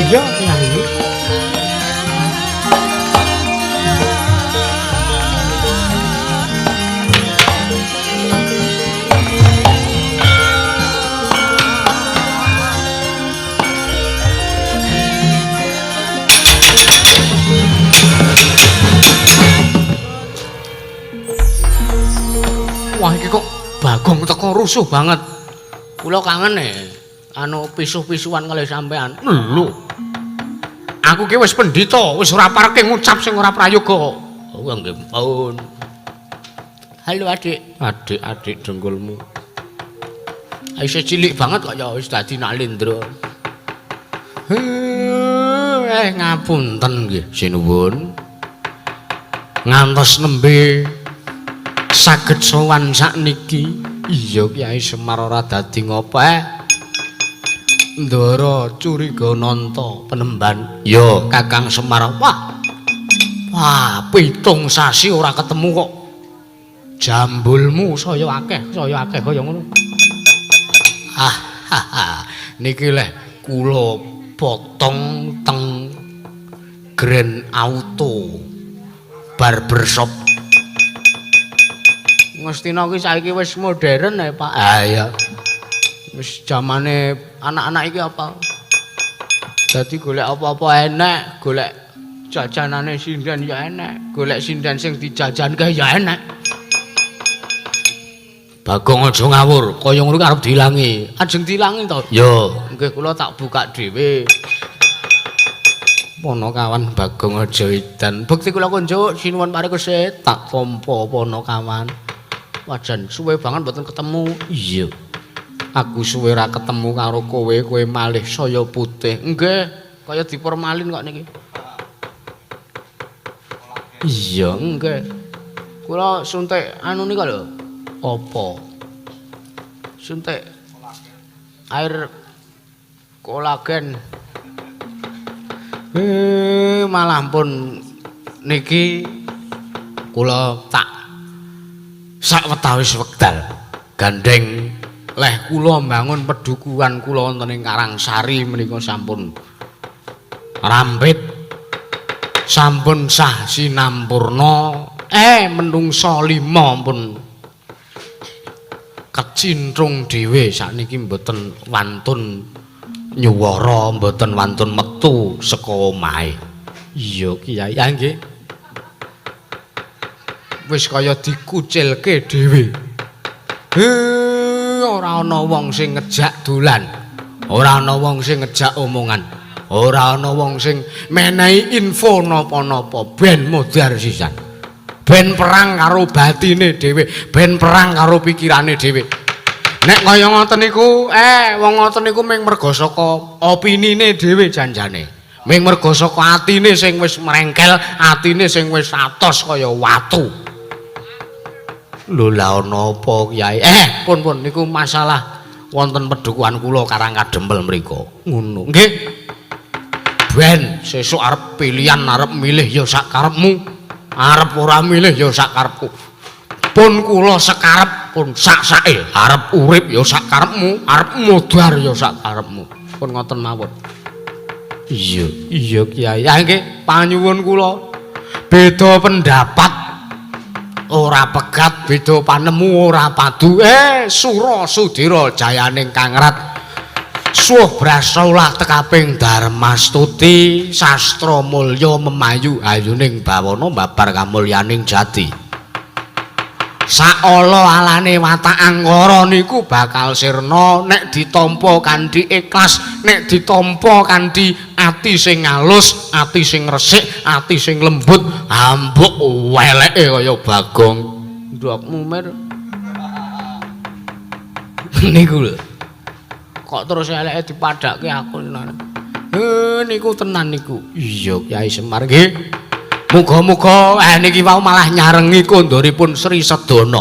Iya, Kyai. Wah, iki kok Bagong teko rusuh banget. Kula kangen anu pisuh-pisuhan kalih sampean. Lho. Aku ki wis pendhita, wis ora parke ngucap sing ora prayoga. Oh, nggih pun. Halo Adik, adik-adik dengkulmu. Isih cilik banget kok ya wis dadi Nalendra. Ngapunten nggih sinuwun. Ngantos nembe saged sowan sakniki. Iya Kyai Semar ora dadi ngopo. Ndara curiga nanta penemban. Ya Kakang Semar. Wah. Wah, 7 sasi ora ketemu kok. Jambulmu saya akeh kaya ngono. Ah, niki leh kula potong teng Grand Auto Barbershop. Ngastina ki saiki wis modern ya, Pak. Ah iya. Wis jamane anak-anak iki apa? Dadi golek apa-apa enek, golek Jajanane sinden ya enek, golek sinden sing dijajanke ya enek. Bagong aja ngawur, kaya ngono arep diilangi. Ajeng diilangi to? Ya, nggih kula tak buka dhewe. Ponokawan Bagong aja edan. Bekti kula kunjuk sinuwun parikesit tak tampa ponokawan. Wajan suwe banget mboten ketemu. Iya. Aku suwe ra ketemu karo kowe, kowe malih saya putih. Nggih, kaya dipermalin kok niki. Iya, nggih. Kula suntik anu nika lho. Apa? Suntik air kolagen. Malah pun niki kula tak sakwetawis wekdal gandeng leh kula mbangun pedukuhan kula wonten ing Karangsari menika sampun rampit, sampun sah sinampurna. Menungsa lima pun kecintrung dhewe sakniki mboten wantun nyuwara, mboten wantun metu saka omahe. Iya Kiai, ya nggih. Wis kaya dikucilke dhewe. Ora ana wong sing ngejak dolan, ora ana wong sing ngejak omongan, ora ana wong sing menehi info napa-napa, ben modar sisan. Ben perang karo batine dhewe, ben perang karo pikirane dhewe. Nek kaya ngoten niku, wong ngoten niku ming merga saka opinine dhewe janjane. Ming merga saka atine sing wis mrengkel, atine sing wis atos kaya watu. Lho lah ana apa Kyai? Pun niku masalah wonten pedukuhan kula Karang Kadempel mriku. Ngono. Nggih. Ben sesuk arep pilihan, arep milih ya sak karepmu. Arep ora milih ya sak karepku. Pun kula sekarep pun sak-sake, arep urip ya sak karepmu, arep modar ya sak karepmu. Pun ngoten mawon. Iya, iya Kyai. Ya nggih, panyuwun kula. Beda pendapat ora pegat, beda panemu ora padu. Sura sudira jayaning kangrat. Suh brasaulah tekaping darmastuti, sastra mulya memayu ayuning bawana babar kamulyaning jati. Saala alane watak angkara niku bakal sirna nek ditampa kanthi ikhlas, nek ditampa kanthi ati sing alus, ati sing resik, ati sing lembut, ambuk weleke kaya Bagong. Ndokmu mir. Niku lho. Kok terus eleke dipadhakke aku tenan. Niku tenan niku. Iya Kyai Semar nggih. Muga-muga niki wau malah nyarengi kondoripun Sri Sedana.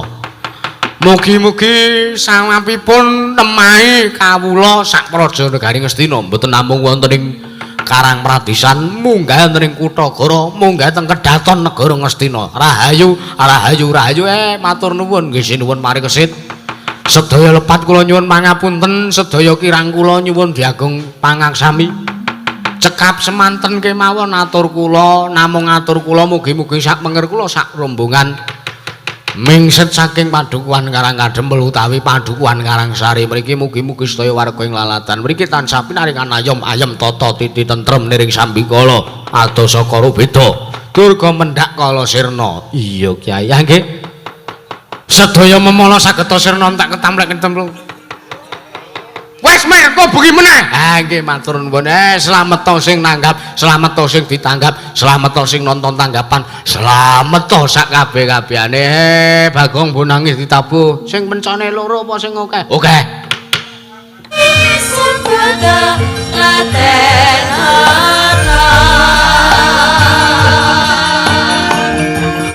Mugi-mugi sawapipun nemahi kawula sak praja negari Ngastina, mboten namung wonten ing Karang Pradisan, munggah wonten ing Kutagara, munggah teng Kedaton negara Ngastina. Rahayu, rahayu, rahayu. Matur nuwun nggih sinuwun mari kesit. Sedaya lepat kula nyuwun pangapunten, sedaya kirang kula nyuwun diagung pangaksami. Cekap semanten kemawon atur kula, namung atur kula mugi-mugi sak menger kula sak rombongan mingset saking padukuhan Karang Kadempel utawi padukuhan Karangsari mriki mugi-mugi sedaya warga ing lalatan mriki tansah pinaringan ayom ayem tata titi tentrem niring sambikala adosa karo beda durga mendhak kala sirna. Iya Kyai, nggih. Sedaya memala sageta sirna tak ketamplek ketemplung. Wes mer kok bengi meneh. Ah nggih matur nuwun. Slamet to sing nanggap, slamet to sing ditanggap, slamet to sing nonton tanggapan, slamet to sak kabeh-kabehane. Bagong mbok nangis ditabuh. Sing pencone loro apa sing akeh? Akeh.